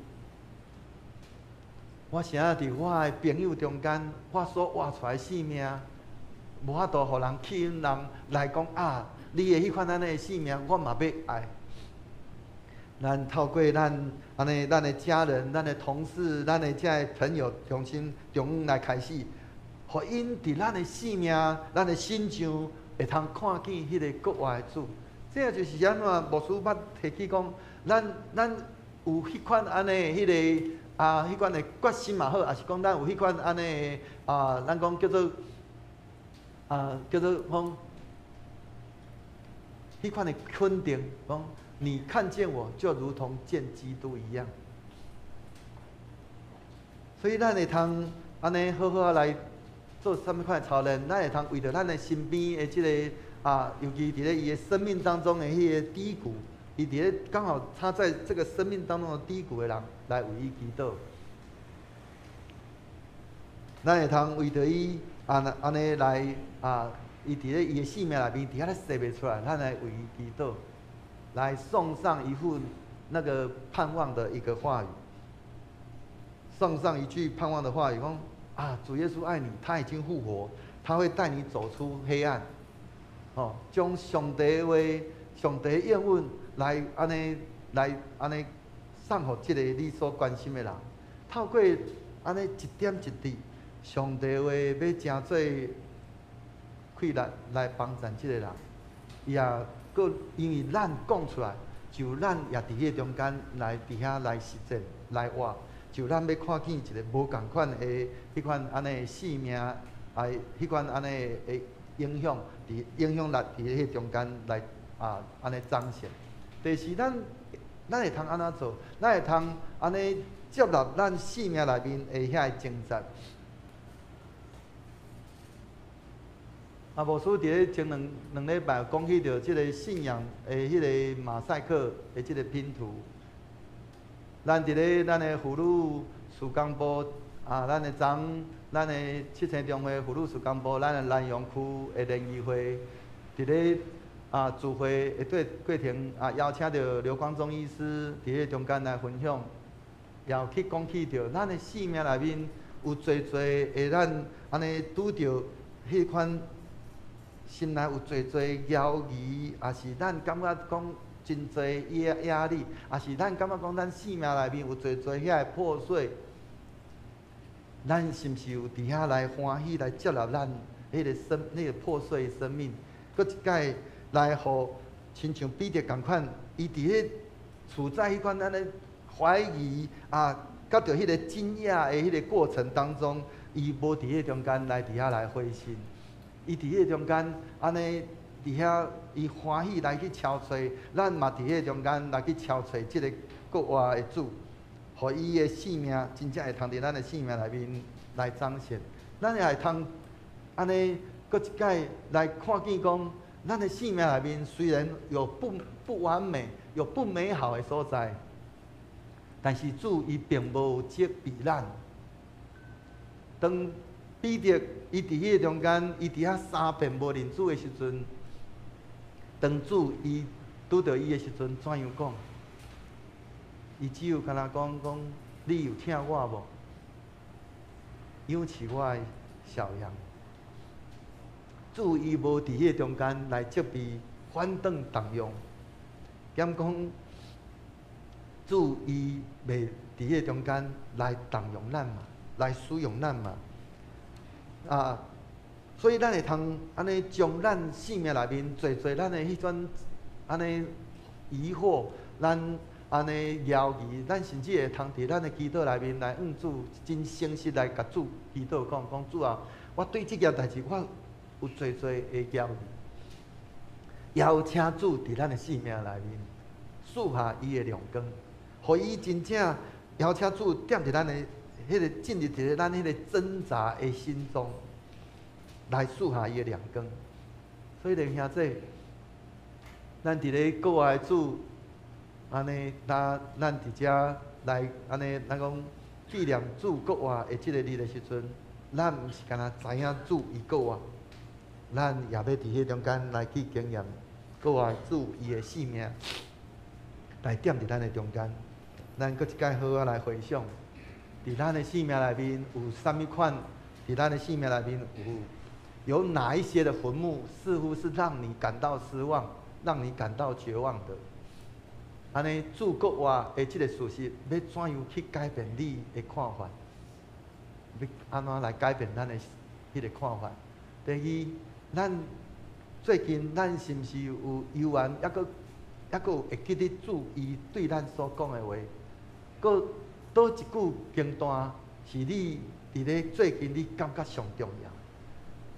我是按怎佇我的朋友中間，我所活出來的生命，無法度予人吸引人來講啊，你的彼款按呢的生命，我嘛欲愛。咱透過咱按呢，咱的家人、咱的同事、咱的這个朋友，重新中來開始，予𪜶佇咱的生命、咱的身上，會通看見彼个閣活的主。這就是按怎牧師捌提起講，咱有彼款按呢彼个啊，彼款的決心嘛好，抑是講咱有彼款按呢啊，咱講叫做講，彼款的肯定，講你看見我就如同見基督一樣。所以咱會通按呢好好來做啥物款的操練，咱會通為著咱的身邊的這个啊，尤其佇咧伊的生命當中的彼个低谷，伊佇咧剛好他在這個生命當中的低谷的人，來為伊祈禱。咱會通為著伊按按呢來啊，伊佇咧伊的生命內面佇遐咧說袂出來，咱來為伊祈禱，來送上一副那個盼望的一個話語，送上一句盼望的話語，講啊，主耶穌愛你，他已經復活，他會帶你走出黑暗。哦，將上帝話、上帝應允來按呢來按呢送予這個你所關心的人，透過按呢一點一滴，上帝話欲成做氣力來幫贊這個人，伊也閣因為咱講出來，就咱也佇彼個中間來佇遐來實踐來活，就咱欲看見一个無仝款的彼款按呢生命，啊，彼款按呢的影響，佇影響力佇彼個中間來啊，按呢彰顯。第四，咱會通按怎做？咱會通按呢接納咱生命內面的遐个掙扎。啊，牧師佇咧前兩禮拜講起著這个信仰的彼个馬賽克的這个拼圖。咱佇咧咱的婦女事工部啊，咱的昨咱的七星中會婦女事工部，咱的南陽區的聯誼會，佇咧啊聚會的過程啊，邀請著劉光宗醫師佇咧中間來分享，也有去講起著咱的生命內面有濟濟的咱按呢拄著彼款心內有濟濟猶疑，抑是咱感覺講真濟壓力，抑是咱感覺講咱生命內面有濟濟遐个破碎，咱是毋是有佇遐來歡喜來接納咱彼个生、彼个破碎的生命？閣一擺來予親像彼得仝款，伊佇咧處在彼款按呢懷疑啊，佮著彼个驚訝的彼个過程當中，伊無佇彼个中間來佇遐來灰心，伊佇彼个中間按呢佇遐伊歡喜來去敲揣，咱嘛佇彼个中間來去敲揣這个閣活的主，予伊的生命真正會通佇咱的生命內面來彰顯。咱也會通按呢閣一擺來看見講，咱的生命內面雖然有不完美、有不美好的所在，但是主伊並無責備咱。當彼得伊佇彼个中間，伊佇遐三遍無認主的時陣，當主伊拄著伊的時陣，怎樣講？伊只有干焦講講，你有疼我無？養飼我的小羊。主伊無佇彼个中間來責備、反轉動用，兼講主伊袂佇彼個中間來動用咱嘛，來使用咱嘛。啊，所以咱會通按呢將咱生命內面濟濟咱的彼種按呢疑惑，咱按呢猶疑，咱甚至會通佇咱的祈禱內面來向主真誠實來共主祈禱講，講主啊，我對這件代誌我有濟濟的猶疑，邀請主佇咱的生命內面賜下伊的亮光，予伊真正邀請主踮佇咱的彼個進入佇咱彼個掙扎的心中，來賜下伊的亮光。所以，弟兄姊，咱佇咧國外主。按呢，咱咱佇遮來按呢，咱講紀念主復活的這个日的時陣，咱毋是干焦知影主伊復活，咱也欲佇彼中間來去經驗復活主伊的生命，來踮佇咱的中間。咱閣一擺好好來回想，佇咱的生命內面有啥物款？佇咱的生命內面有哪一些的墳墓，似乎是讓你感到失望、讓你感到絕望的？按呢，主復活的這个事實，欲怎樣去改變你的看法？欲按怎來改變咱的彼个看法？第二，咱最近咱是毋是有猶原，猶閣猶閣有會記得主伊對咱所講的話？閣佗一句經段是你佇咧最近你感覺上重要？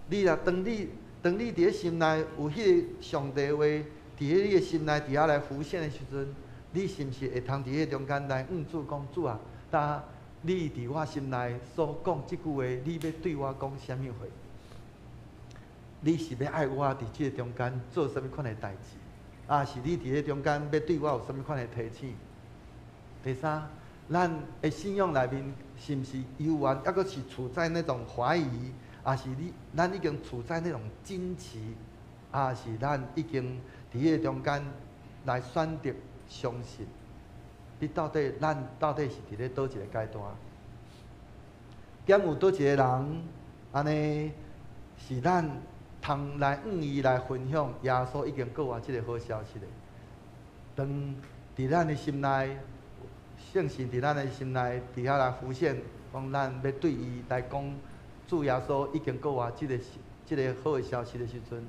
你若當你佇咧心內有彼个上帝話，佇咧你的心內佇遐來浮現的時陣，你是毋是會通佇彼中間來向主講，主啊，當你佇我心內所講這句話，你欲對我講啥物話？你是欲愛我佇這个中間做啥物款的代誌？抑是你佇彼中間欲對我有啥物款的提醒？第三，咱的信仰內面是毋是猶原猶閣是處在那種懷疑，抑是你咱已經處在那種驚奇，抑是咱已經佇彼個中間來選擇相信？你到底咱到底是佇咧佗一个階段？敢有佗一个人按呢是咱通來向伊來分享耶穌已經復活這个好消息的？當佇咱的心內，聖神佇咱的心內佇遐來浮現，講咱欲對伊來講主耶穌已經復活這个好的消息的時陣，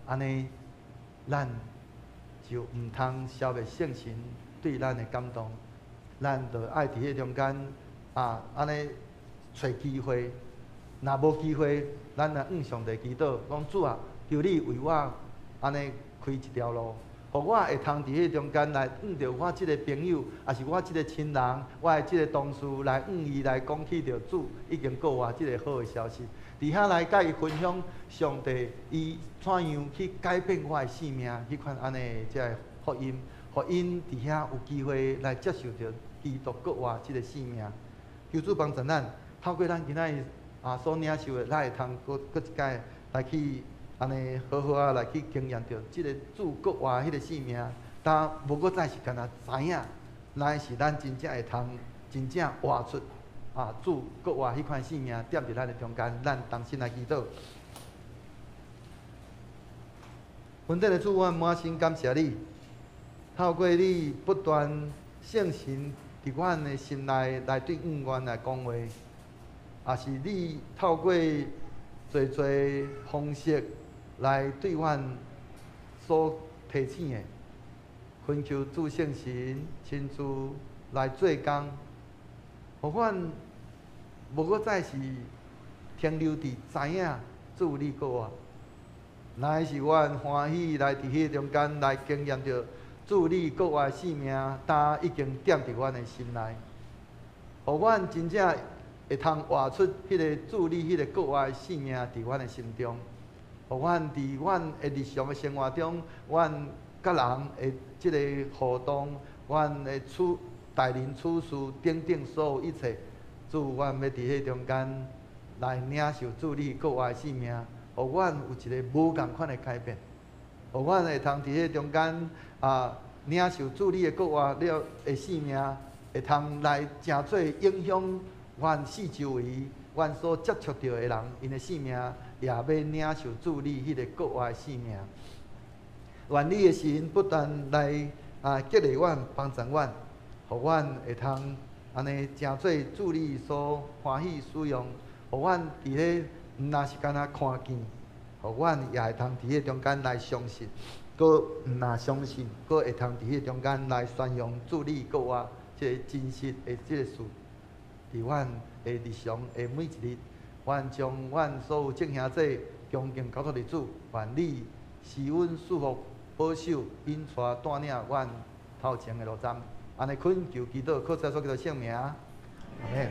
按呢，咱就毋通消滅聖神對咱的感動，咱就愛佇彼中間啊，按呢揣機會，若無機會，咱來向上帝祈禱，講主啊，求你為我按呢開一條路，予我會通佇彼中間來向著我這个朋友，抑是我這个親人，我的這个同事來向伊來講起著主已經復活這个好的消息，佇遐來佮伊分享上帝伊怎樣去改變我的生命，彼款按呢這个福音，予𪜶佇遐有機會來接受著基督復活這个生命。求主幫助咱，透過咱今仔日啊所領受的，咱會通閣閣一擺來去按呢好好仔來去經驗著這个主復活彼个生命，但無閣再是干焦知影，乃是咱真正會通真正活出啊主復活彼款生命，踮佇咱的中間，咱同心來祈禱。恩典的主，我滿心感謝你，透過你不斷聖神佇阮的心內來對阮來講話，也是你透過濟濟方式來對阮所提醒的，懇求主聖神親自來做工，予阮無閣再是停留佇知影主你復活，乃是阮歡喜來佇彼中間來經驗著主你復活的生命，呾已經踮佇阮的心內，予阮真正會通活出彼个主你彼个復活的生命佇阮的心中，予阮佇阮的日常的生活中，阮佮人的這个互動，阮的處待人處事等等所有一切，主，阮欲佇彼中間來領受主你復活的生命，予阮有一個無仝款的改變，予阮會通佇彼中間啊領受主你的復活了的生命，會通來誠濟影響阮四周圍，阮所接觸著的人，𪜶的生命也欲領受主你彼個復活的生命。願你的神不斷來啊激勵阮、幫助阮，予阮會通按呢誠做主你所歡喜使用，予阮佇咧毋若是干焦看見，予阮也會通佇彼中間來相信。閣毋若相信，閣會通佇彼个中間來宣揚主你閣活這个真實的這个事，佇阮的日常的每一日，阮將阮所有眾兄弟恭敬交託予主，願你施恩賜福保守引帶帶領阮頭前的路站，按呢懇求祈禱，靠主耶穌基督聖名，阿們。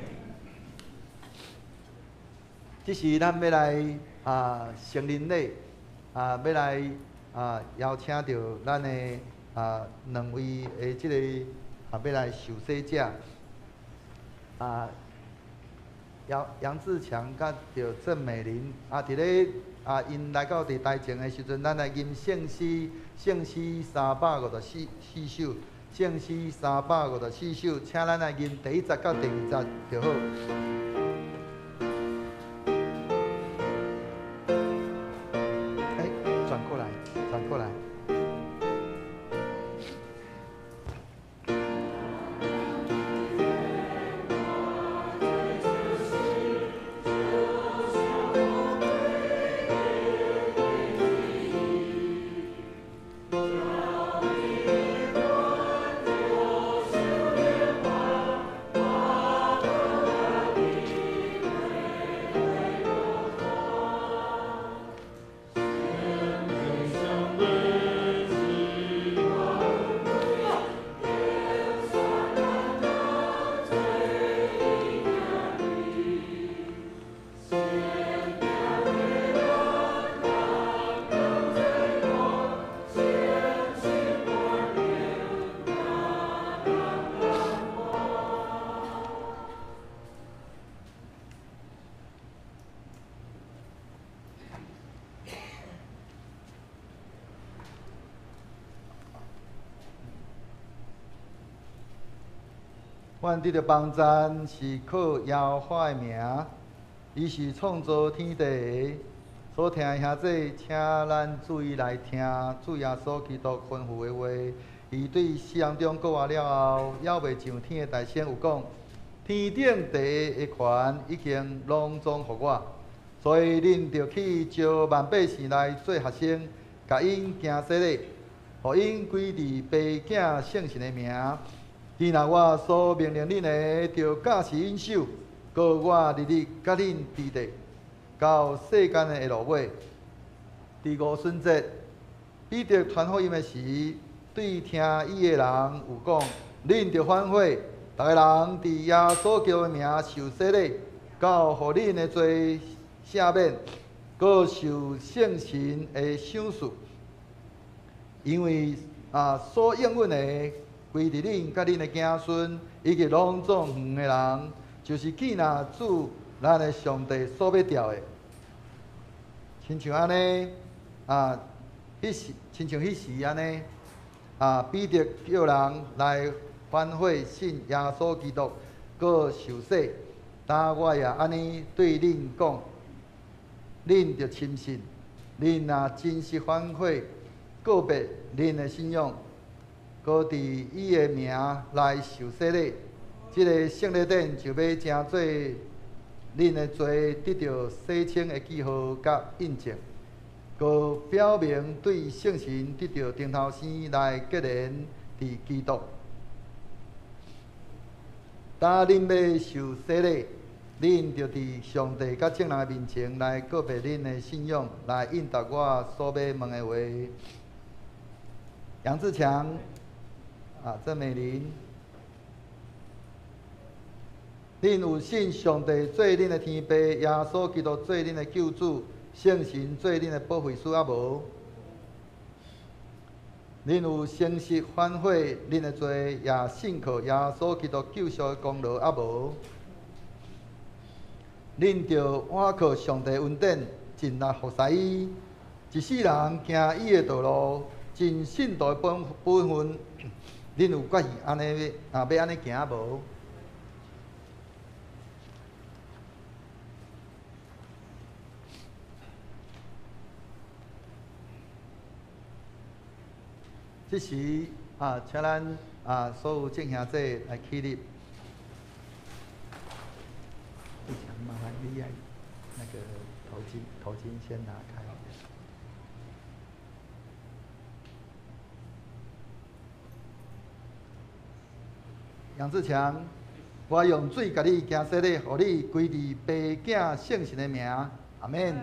這時咱欲來成人禮，欲來邀請著咱的兩位的這个欲來受洗者，楊楊志強佮著鄭美玲，佇咧𪜶來到佇台前的時陣，咱來吟聖詩，聖詩354首，聖詩354首，請咱來吟第一節到第二節就好。欸，轉過來，轉過來。阮得著幫贊是靠耶和華的名，伊是創造天地的。所聽的兄弟，請咱注意來聽主耶穌基督吩咐的話。伊對死人中復活了後，猶未上天的大聲有講：天頂地的權已經攏總予我，所以恁著去招萬百姓來做學生，共𪜶行洗禮，予𪜶歸佇父子聖神的名。伊若我所命令恁的，著教示𪜶守，閣我日日佮恁佇咧，到世間的下落尾。佇五旬節，彼得傳福音的時，對聽伊的人有講：恁著反悔，逐个人佇耶穌基督的名受洗禮，到予恁的罪赦免，閣受聖神的賞賜。因為所應允的，歸佇恁佮恁的子孫，以及攏總遠的人，就是見若主咱的上帝所欲召的。親像按呢，彼時親像彼時按呢，彼得叫人來反悔信耶穌基督，閣受洗。今我也按呢對恁講，恁著深信，恁若真實反悔，告別恁的信仰，閣佇伊的名來受洗禮，這个聖禮典就欲成做恁的罪得著洗清的記號佮印證，閣表明對聖神得著重頭生來結連佇基督。當恁欲受洗禮，恁著佇上帝佮眾人的面前來告別恁的信仰，來應答我所欲問的話。楊志強，鄭美玲，恁有信上帝做恁的天父，耶穌基督做恁的救主，聖神做恁的保惠師，猶無？恁有誠實反悔恁的罪，也信靠耶穌基督救贖的功勞，猶無？恁著倚靠上帝恩典，盡力服侍伊，一世人行伊的道路，盡信徒的本分。恁有決意按呢欲按呢行無？這時請咱所有眾兄弟來起立。麻煩你愛那個頭巾，頭巾先拿開。杨志强，我用水共你行洗礼，予你归伫父子圣神的名，阿免。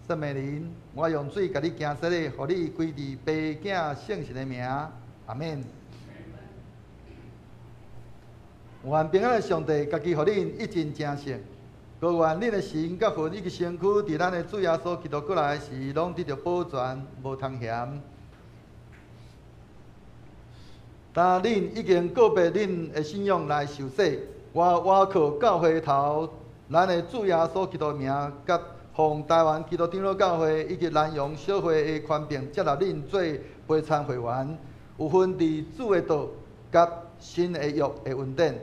孙美玲，我用水共你行洗礼，予你归伫父子圣神的名，阿免。愿平安的上帝，家己予恁一尽成圣，阁愿恁的神佮魂以及身躯，伫咱的主耶稣基督过来时，拢得著保全，无通嫌。当恁已经告别恁的信仰来受洗，我倚靠教会头，咱的主耶稣基督的名，佮奉台湾基督长老教会以及南洋小会的权柄，接纳恁做陪参会员，有份伫主的道佮新的约的恩典，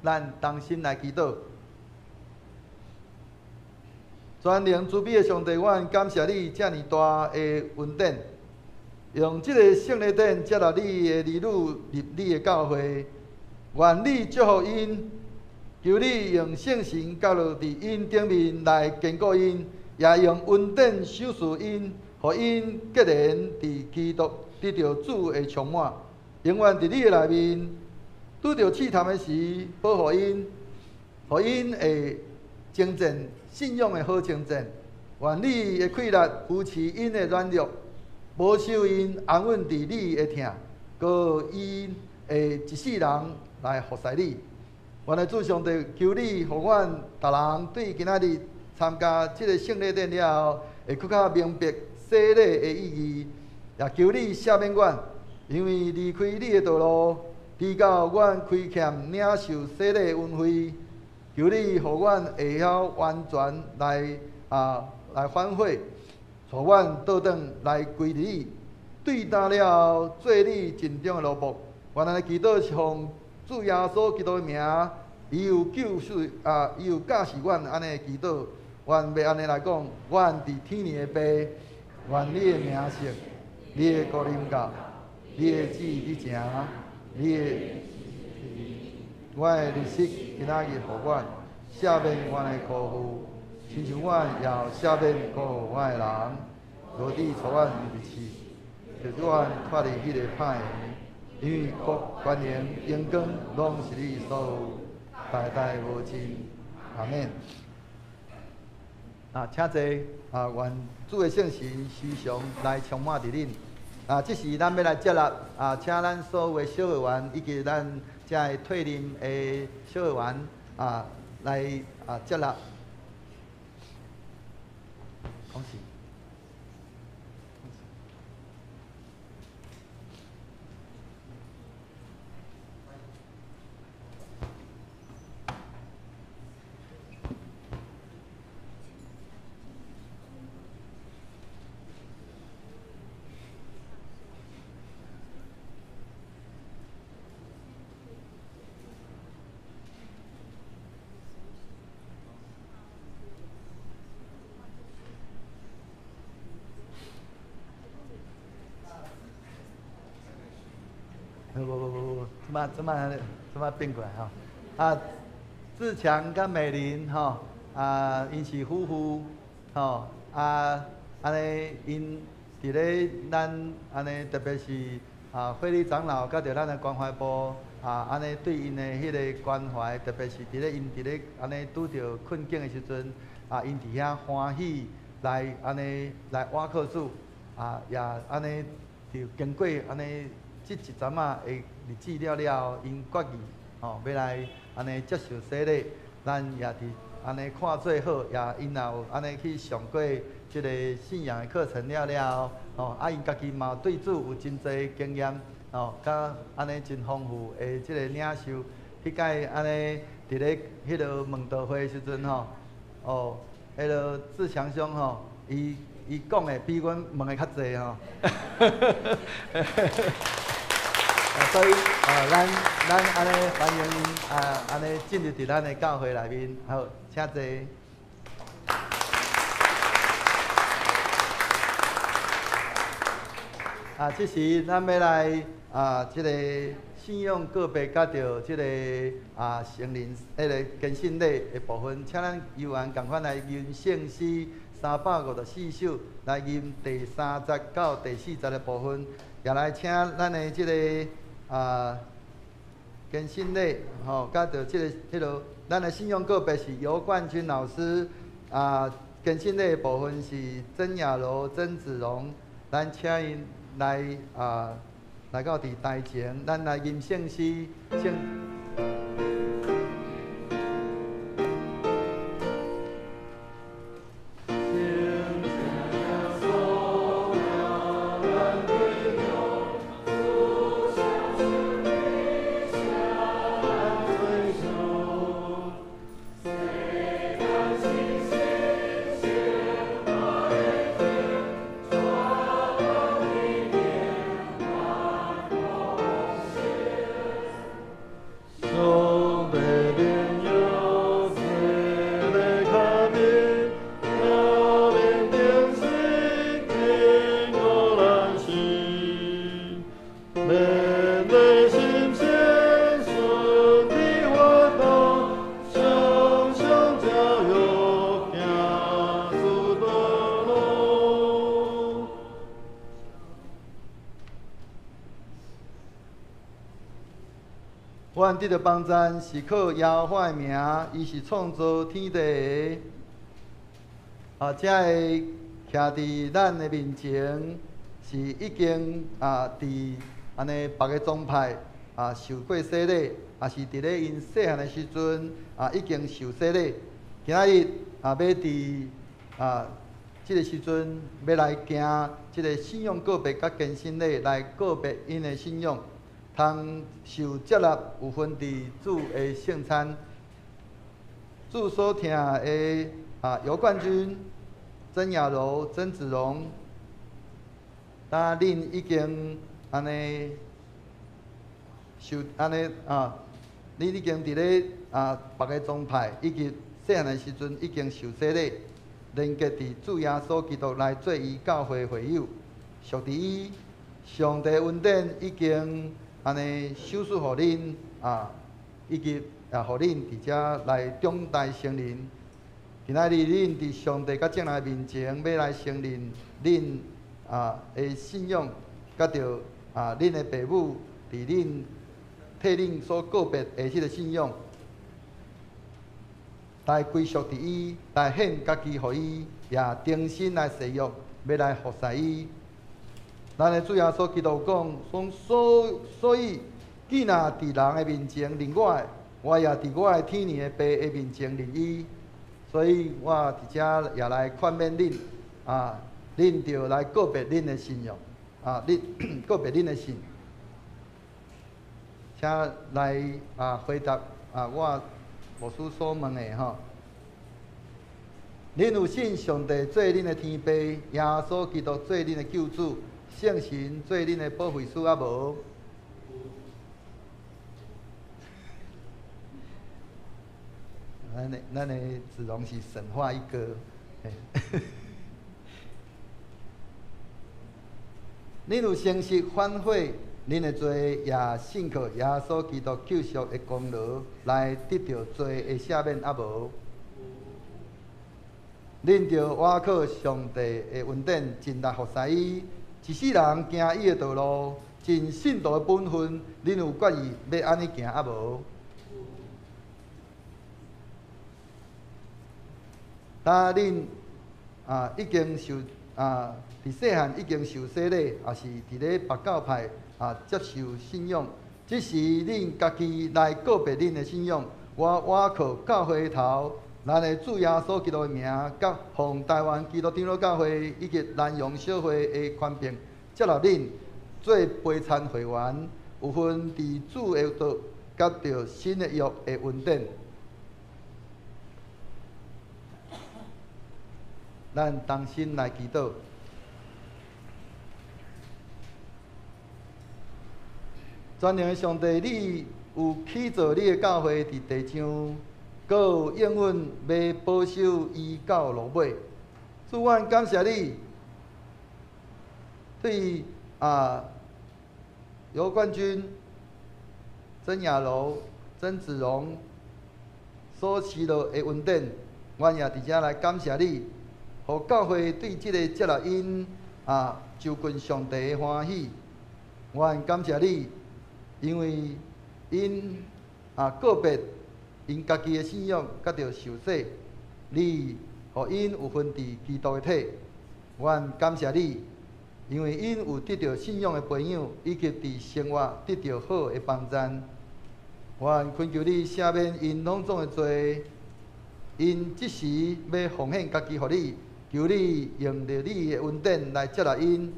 咱同心来祈祷。全能慈悲的上帝，阮感谢你遮尔大的恩典，用这个圣礼典接纳你的儿女入你的教会，愿你祝福𪜶，求你用圣神降落伫𪜶顶面来坚固𪜶，也用恩典赏赐𪜶，予𪜶结连伫基督，得著主的充满，永远伫你的内面。拄著试探的时，保护𪜶，予𪜶会征战信仰的好征战。愿你的气力扶持𪜶的软弱，保守𪜶安稳伫你的疼，阁𪜶会一世人来服侍你。愿的主上帝，求你予阮逐人对今仔日参加这个圣礼典了后，会阁较明白洗礼的意义，也求你赦免阮，因为离开你的道路，直到阮亏欠领受洗礼的恩惠。求你予阮会晓完全来反悔，带阮倒转来归你，对担了后做你尽忠的奴仆。原来祈祷是奉主耶稣基督的名，伊有救赎啊，伊有教示阮按呢祈祷。阮欲按呢来讲，阮伫天父的父，愿你的名圣，你的国临到，你的旨意成，你的我的日息今仔日予阮，赦免阮的辜负，亲像阮也赦免辜负我的人，无致带阮入试，就阮脱离彼个歹的，因为国、权能、荣光，拢是你所有，代代无尽。阿免。啊，请坐。啊，愿主的圣神时常来充满伫恁。啊，这时咱欲来接纳啊，请咱所有的小会员以及咱遮的退任的小会员啊，来啊接纳。恭喜。无，这摆变过来吼。啊，志强佮美玲吼，啊，𪜶是夫妇吼，啊，按呢，𪜶伫咧咱按呢，特别是啊，惠理长老佮著咱的关怀部啊，按呢对𪜶的彼个关怀，特别是伫咧𪜶伫咧按呢拄著困境的时阵，啊，𪜶伫遐欢喜来按呢来倚靠主，啊，也按呢就经过按呢。这一阵仔的日子了了后，𪜶决意吼欲来按呢接受洗礼，咱也伫按呢看做好，也𪜶也有按呢去上过这个信仰的课程了了后，吼啊𪜶家己嘛对主有真济经验，吼，佮按呢真丰富的这个领受。彼摆按呢伫咧彼个问道会的时阵吼，哦，彼个志强兄吼，伊讲的比阮问的较济吼。所以，咱按呢欢迎𪜶啊，按呢进入伫咱的教会内面，好，请坐。啊，这时咱欲来啊，这个信仰告白佮著这个啊成人彼个坚信礼的部分，请咱游员仝款来吟圣诗354首，来吟第3节到第4节的部分。也來請咱的這个堅信禮吼，佮著這个彼落，咱的信仰告白是尤冠軍老師，堅信禮的部分是曾雅柔、曾子榮，咱請𪜶來來到佇台前，咱來吟聖詩，聖。阮得著幫贊是靠耶和華的名，伊是創造天地的。這个徛佇咱的面前，是已經佇按呢別个宗派受過洗禮，也是佇咧𪜶細漢的時陣已經受洗禮。今仔日欲佇這个時陣欲來行這个信仰告白佮堅信禮來告別𪜶的信仰。通受接納有份佇主的聖餐，主所疼的尤冠軍、曾雅柔、曾子榮，當恁已經按呢受按呢恁已經佇咧別个宗派以及細漢的時陣已經受洗禮，連結佇主耶穌基督來做伊教會會友，屬佇伊上帝恩典已經。按呢，賞賜予恁以及予恁佇遮來長大成人。今仔日恁佇上帝佮眾人面前，欲來承認恁的信仰，佮著恁的爸母佇恁替恁所告別的彼个信仰，來歸屬佇伊，來獻家己予伊，也重新來誓約，欲來服侍伊。咱的主耶穌基督講，所以，既若佇人的面前認我的，我也佇我的天父的爸的面前認伊。所以我佇遮也來勸勉恁，恁著來告別恁的信仰，恁告別恁的信，請來回答我牧師所問的吼。恁有信上帝做恁的天父，耶穌基督做恁的救主？聖神做恁的保惠師啊無？咱的子龍是神話一哥。恁有誠實反悔恁的罪，也信靠耶穌基督救贖的功勞，來得著罪的赦免啊無？恁著倚靠上帝的恩典，盡力服侍伊。一世人行伊的道路，盡信徒的本分，恁有決意欲按呢行啊無？當恁已經受佇細漢已經受洗禮，也是佇咧別教派接受信仰，這時恁家己來告別恁的信仰，我倚靠教會頭，咱的主耶穌基督的名，佮奉台灣基督長老教會以及南洋小會的權柄，接納恁做陪餐會員，有份佇主的道，佮著新的約的恩典。咱同心來祈禱。全能的上帝，你有起造你的教會佇地上，閣有應允欲保守伊到落尾。主，阮感謝你，對尤冠軍、曾雅柔、曾子榮所施落的恩典，阮也佇遮來感謝你，予教會對這个接納𪜶就近上帝的歡喜。阮感谢你，因为𪜶告别𪜶家己的信仰，佮著受洗，你予𪜶有份伫基督的体。阮感谢你，因为𪜶有得著信仰的培养，以及伫生活得著好的帮助。阮恳求你赦免𪜶拢总的罪，𪜶這時欲奉獻家己予你，求你用著你的恩典來接納𪜶。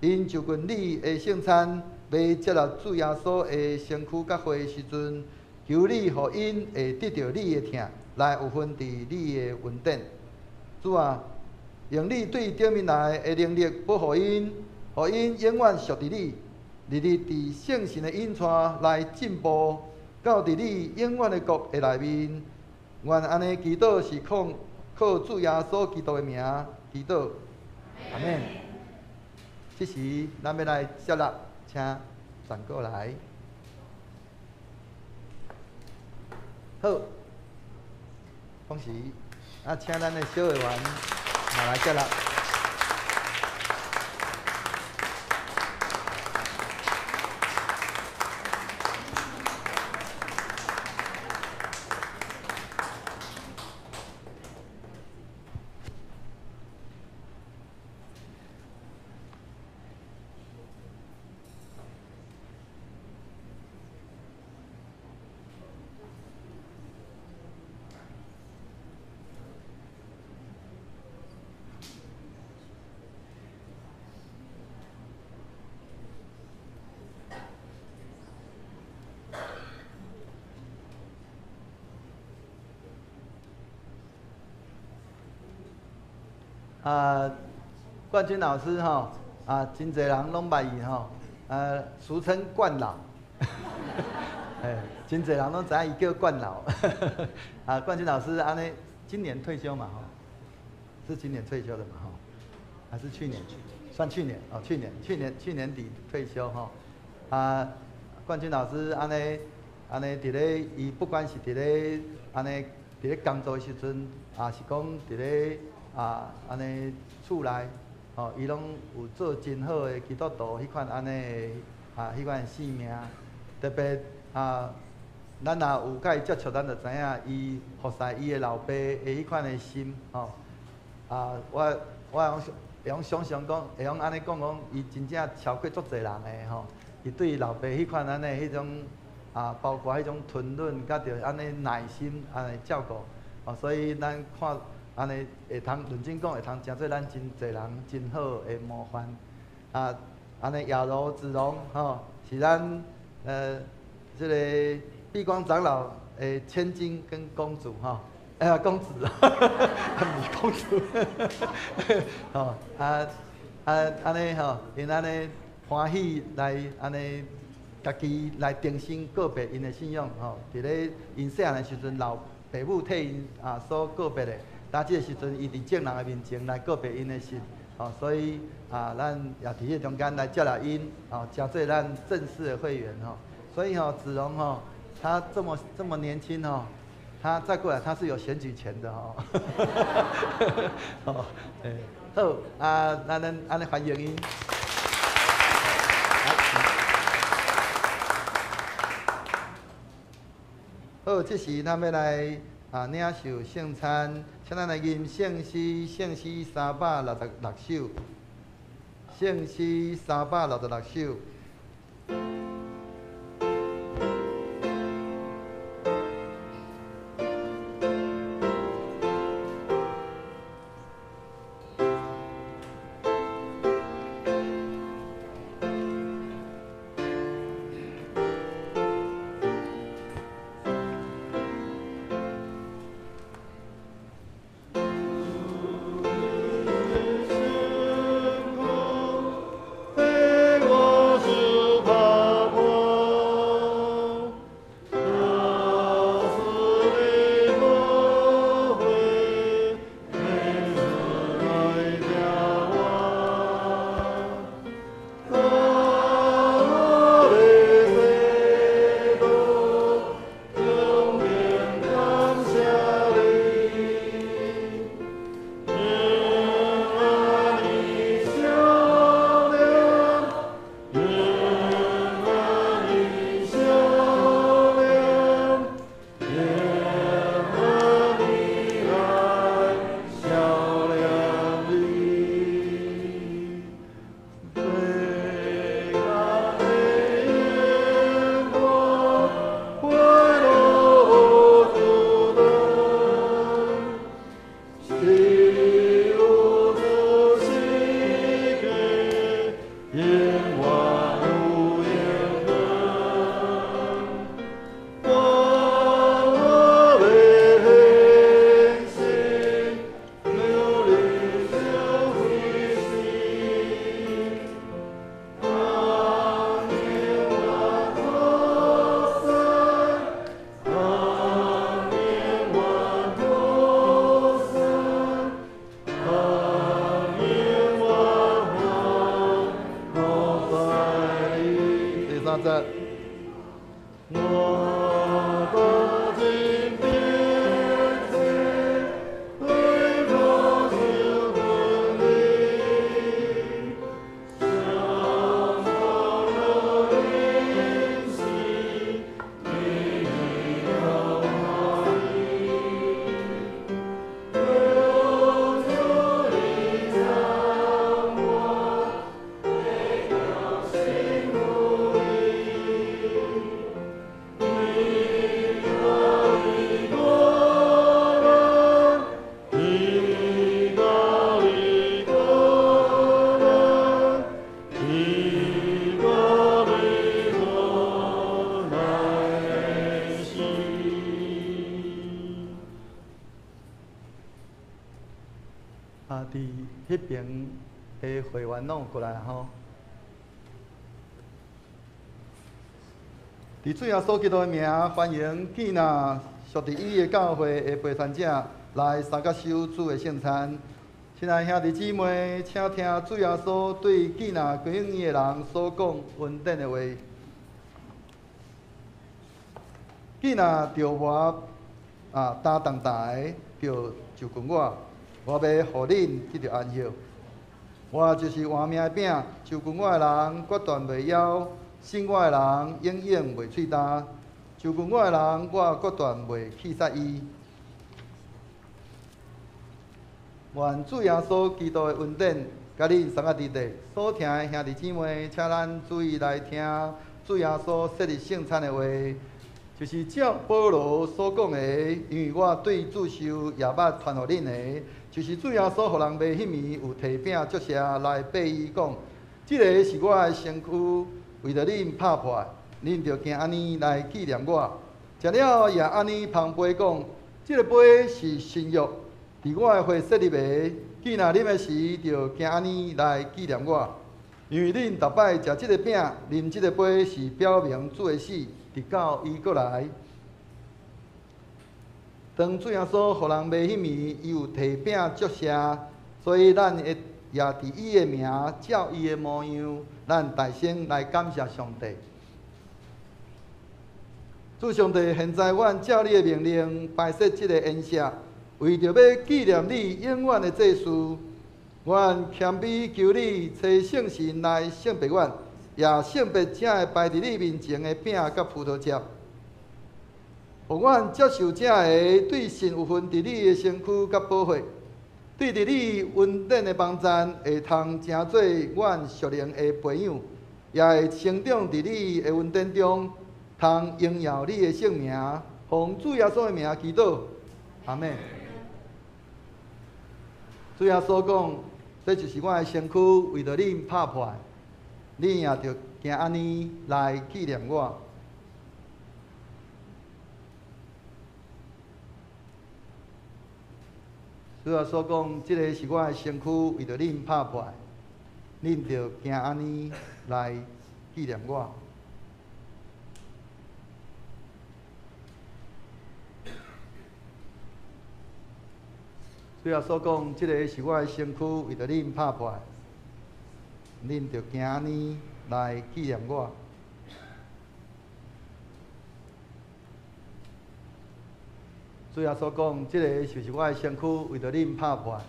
𪜶就近你的聖餐，欲接納主耶穌的身軀佮血的時陣，求你予𪜶會得著你的疼，來有份佇你的恩典。主啊，用你對頂面來的能力保護𪜶，予𪜶永遠屬佇你，日日佇聖神的引帶來進步，到佇你永遠的國的內面。願按呢祈禱是靠主耶穌基督的名祈禱，阿們。這時，咱欲來接納，請轉過來。好，同時請咱的小會員嘛來接納。冠軍老師吼，真濟人攏捌伊吼，俗稱冠老，真濟人攏知影伊叫冠老。冠軍老師按呢，今年退休嘛吼，是今年退休的嘛吼，還是去年？算去年哦，去年去年底退休吼。冠軍老師按呢，按呢，佇咧伊不管是佇咧按呢，佇咧工作的時陣，抑是講佇咧按呢厝內，吼，伊攏有做真好的基督徒彼款按呢彼款的生命。特別咱若有佮伊接觸，咱就知影伊服侍伊的老爸的彼款的心，吼。我會用想像講，會用按呢講講，伊真正超過足濟人的吼。伊對老爸彼款按呢彼種包括彼種吞忍，佮著按呢耐心按呢照顧，哦，所以咱看。按呢會通認真講，會通成做咱真濟人真好的模範。按呢亞羅子龍吼，是咱這個碧光長老的千金跟公主吼，公子，毋是公主，吼按呢吼，𪜶按呢歡喜來按呢家己來重新告別𪜶的信仰吼，佇咧𪜶細漢的時陣，老爸母替𪜶所告別的。但這个時陣，伊佇眾人的面前來告別𪜶的信，吼，所以咱也佇這中間來接納𪜶，吼，成做咱正式的會員吼。所以吼，子龍吼，他這麼年輕吼，他再過來他是有選舉權的吼。吼，好，咱按呢歡迎𪜶。好，這時咱欲來領受聖餐，請咱來吟聖詩，聖詩366首，聖詩366首。我啊，佇彼爿的會員攏有過來吼。佇主耶穌基督的名，歡迎建若屬佇伊的教會的陪餐者來相佮守主的聖餐。親愛兄弟姊妹，請聽主耶穌對建若歸向伊的人所講恩典的話。既若著我擔重擔的，著就近我，我欲予恁得著安息。我就是活命的餅，就近我的人決斷袂枵，信我的人永遠袂喙焦。就近我的人，我決斷袂棄殺伊。願主耶穌基督的恩典，佮恁相佮佇咧。所聽的兄弟姊妹，請咱注意來聽主耶穌設立聖餐的話，就是照保羅所講的，因為我對主受也捌傳予恁的，就是主耶穌予人賣彼暝有提餅祝謝來擘伊講，這个是我的身軀，為著恁拍破，恁著行按呢來紀念我。食了也按呢捧杯講，這个杯是新約，佇我的血設立的，既若啉的時，著行按呢來紀念我。因為恁逐擺食這个餅、啉這個杯，是表明主的死，直到伊閣來。當主耶穌予人賣彼暝，伊有提餅祝謝，所以咱會也佇伊的名，照伊的模樣，咱大聲來感謝上帝。主上帝，現在阮照你的命令擺設這個筵席，為著欲紀念你永遠的祭事，阮謙卑求你，差聖神來聖別阮，也聖別這个擺佇你面前的餅佮葡萄汁，予阮接受這个對神有份佇你的身軀佮寶血，對佇你恩典的幫贊，會通成做阮屬靈的培養，也會成長佇你的恩典中，通榮耀你的聖名，奉主耶穌的名祈禱，阿們。主耶穌講，這就是我的身軀，為著恁拍破，恁也著行按呢來紀念我。主耶穌講，這个是我的身軀，為著恁拍破，恁著行按呢來紀念我。主耶穌講，這个是我的身軀，為著恁拍破，恁著行按呢來紀念我。主耶穌講，這个就是我的身軀，為著恁拍破，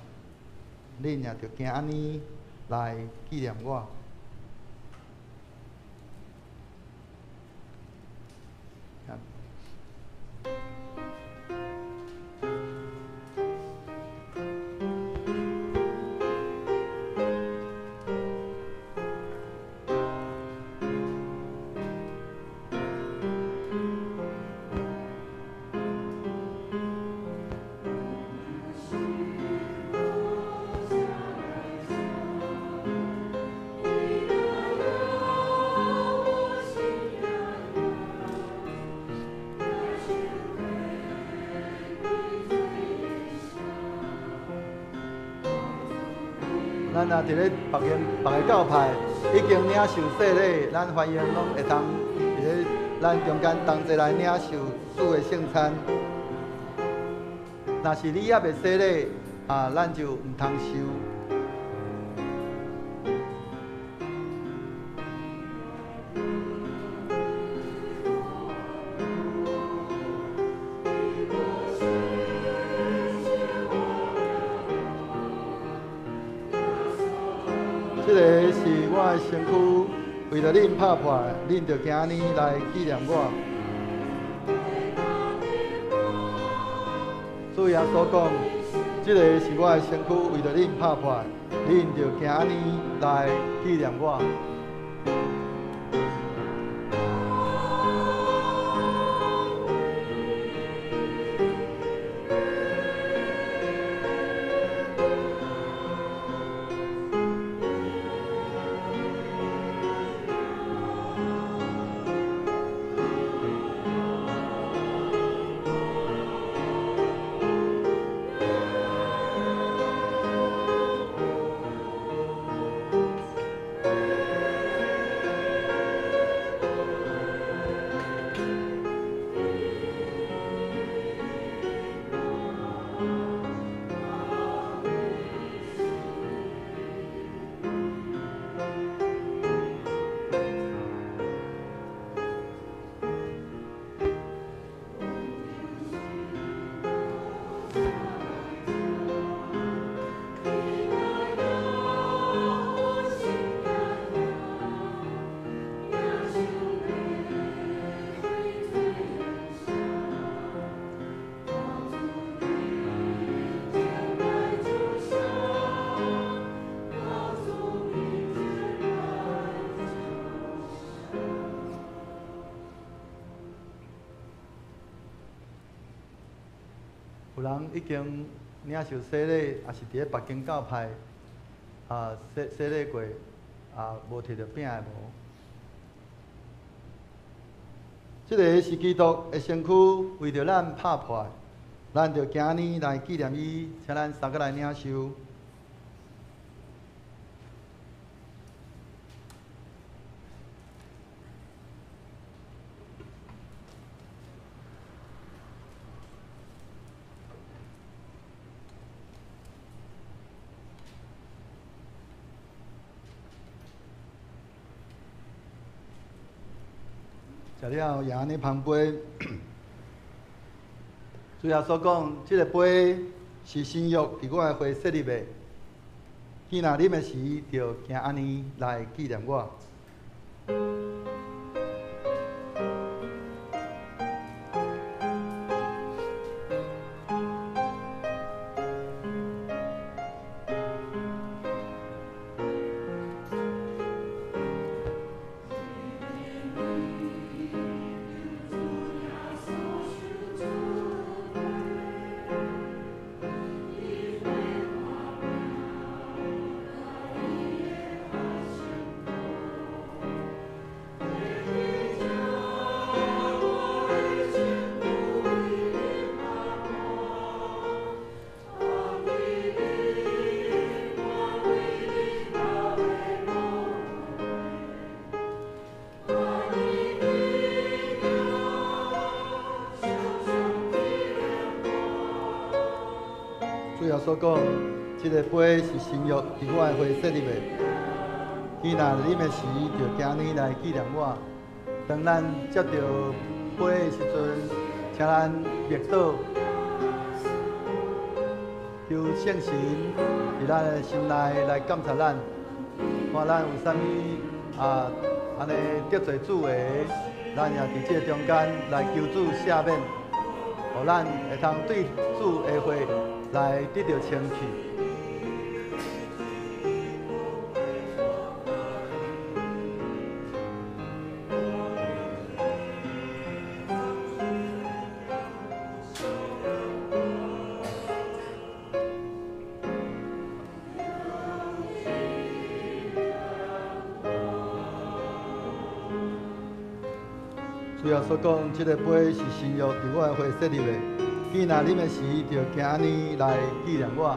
恁也著行按呢來紀念我。咱若佇咧別間別个教派已經領受洗禮，咱歡迎攏會通佇咧咱中間同齊來領受主的聖餐。若是你猶未洗禮，咱就毋通受。這個是我的身軀，為著恁拍破，恁著行按呢來紀念我。主耶穌講，這個是我的身軀，為著恁拍破，恁著行按呢來紀念我。有人已經領受洗禮，也是佇咧別間教派啊洗洗禮過，啊無提著餅的無？這个是基督的身軀，為著咱拍破，咱就今日來紀念伊，請咱三個來領受。食了也按呢捧杯，主耶穌講：這个杯是新約佇我的血設立的，彼若啉的時，就行按呢來紀念我。主耶穌講：這个杯是新約，佇我的血設立的。彼若啉的時，就行按呢來紀念我。當咱接著杯的時陣，請咱默禱，求聖神佇咱的心內來監察咱，看咱有啥物啊，按呢得罪主的，咱也佇這个中間來求主赦免，予咱會通對主的血來得著清氣。主耶穌講：這个杯是新約，佇我的血設立的。彼若啉的時，就行按呢來紀念我。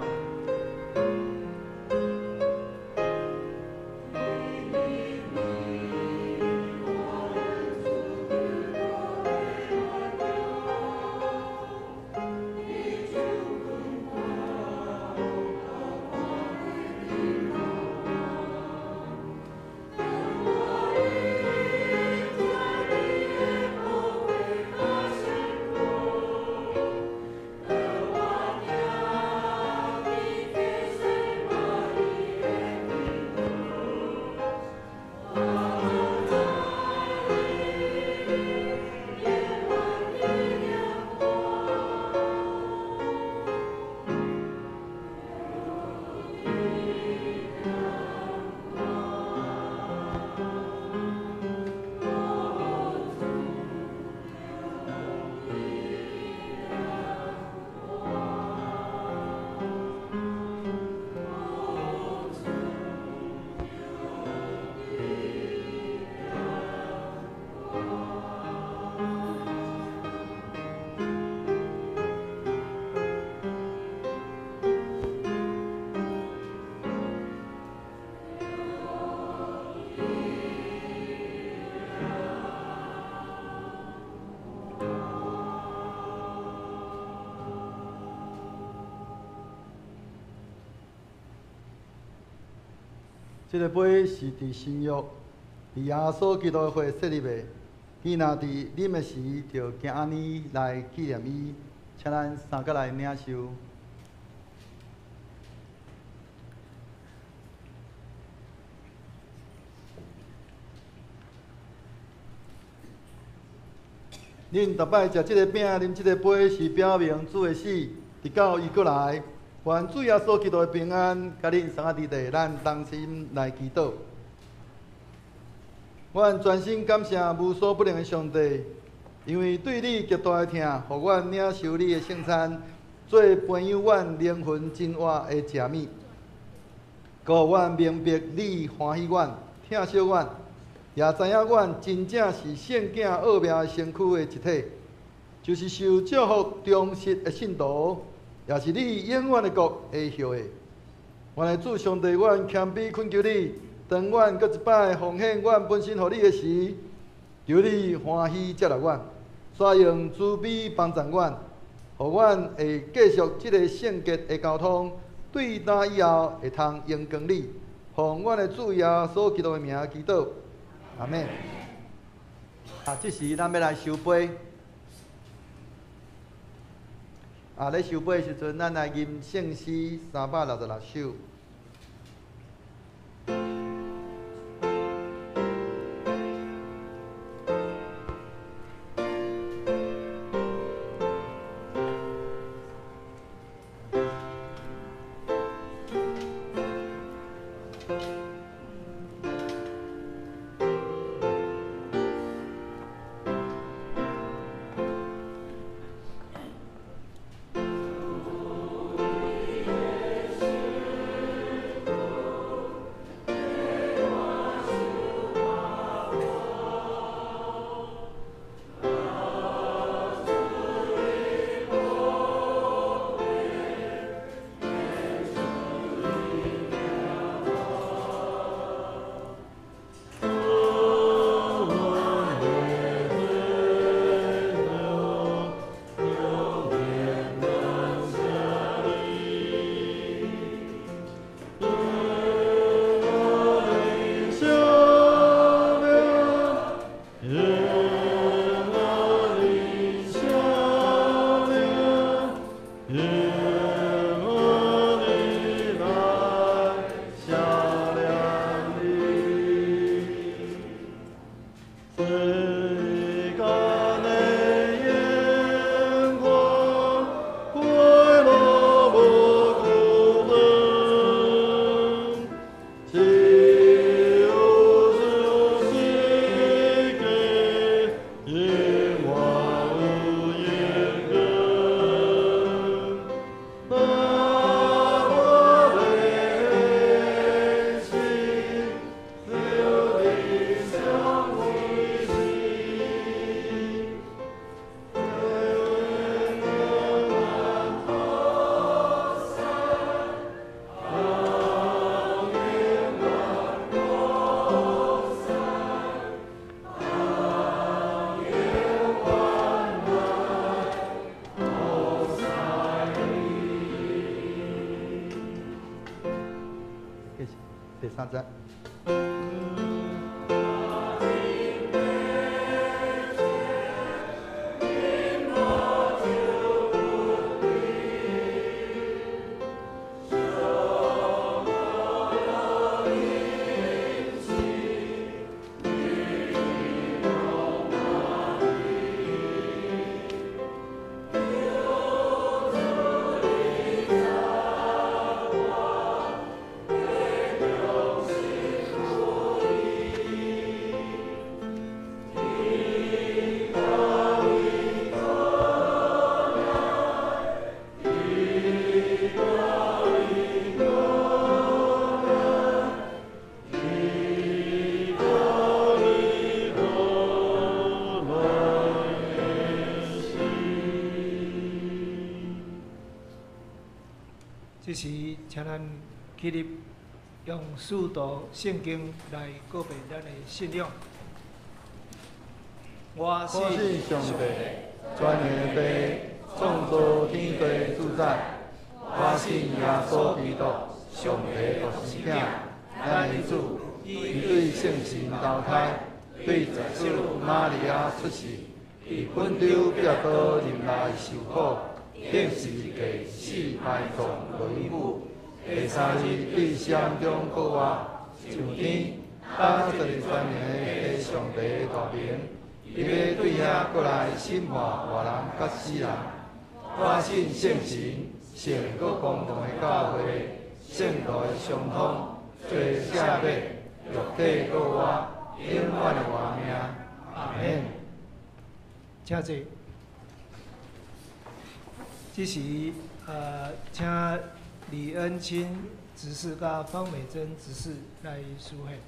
這个杯是佇新約，佇耶穌基督的血設立的。彼若佇啉的時，就行按呢來紀念伊，請咱三個來領受。恁逐擺食這个餅、啉這个杯，是表明主的死，直到伊閣來。願主耶穌基督的平安，佮恁三个弟弟，咱同心來祈禱。阮全心感謝無所不能的上帝，因為對你極大的疼，予阮領受你的聖餐，做培养阮灵魂真活的食物，阁予阮明白你欢喜阮、疼惜阮，也知影阮真正是圣囝奥妙的身躯的一体，就是受祝福忠实的信徒，也是你永远的国的后裔。阮的主上帝，阮谦卑恳求你，当阮阁一摆奉献阮本身予你的时，求你欢喜接纳阮，煞用慈悲帮助阮，予阮会继续这个圣洁的交通，对今以后会通荣光你。奉阮的主耶稣基督的名祈祷，阿们。啊，这时咱欲来收杯。啊，咧收杯的时阵，咱来吟圣诗366首。第三节。这时，请咱起立，用四道圣经来告别咱的信仰。我信上帝，全能的父，创造天地主宰。我信耶稣基督，上帝独生子，咱的主，伊对圣神投胎，对十四玛利亚出世，伫本丢彼拉多忍耐受苦。钉十字架，死埋葬落阴府，第三日对死人中复活，上天，担全能的上帝大名，伊欲对遐阁来审判活人佮死人。我信圣神，圣阁公共的教会，圣徒的相通，罪赦免，肉体复活，永远的活命。阿们。请坐。这时，請李恩清執事佮方美珍執事來書獻。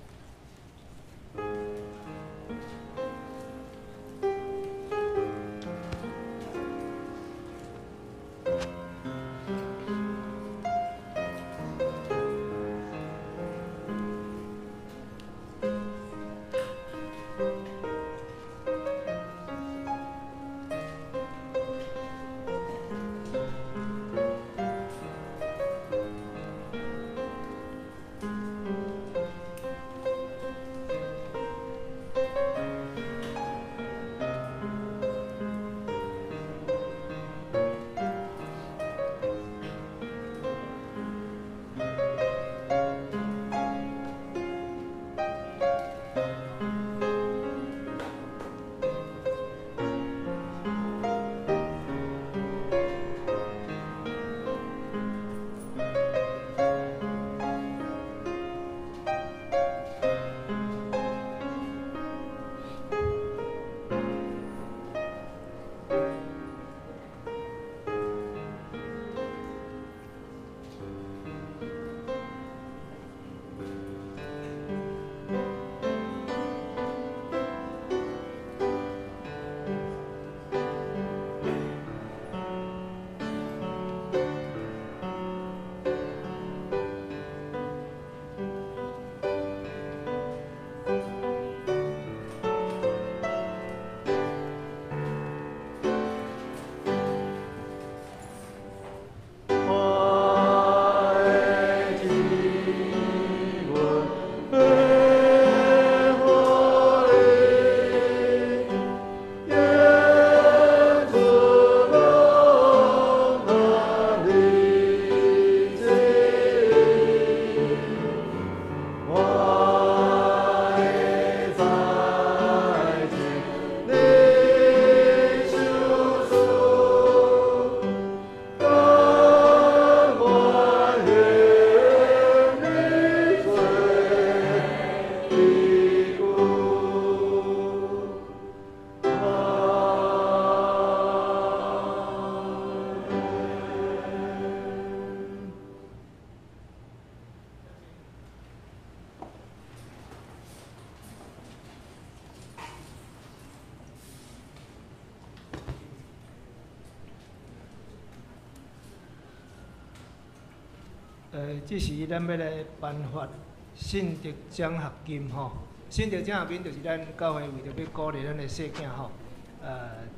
這時咱欲來頒發信德獎學金吼，信德獎學金就是咱教會為著欲鼓勵咱的細囝吼，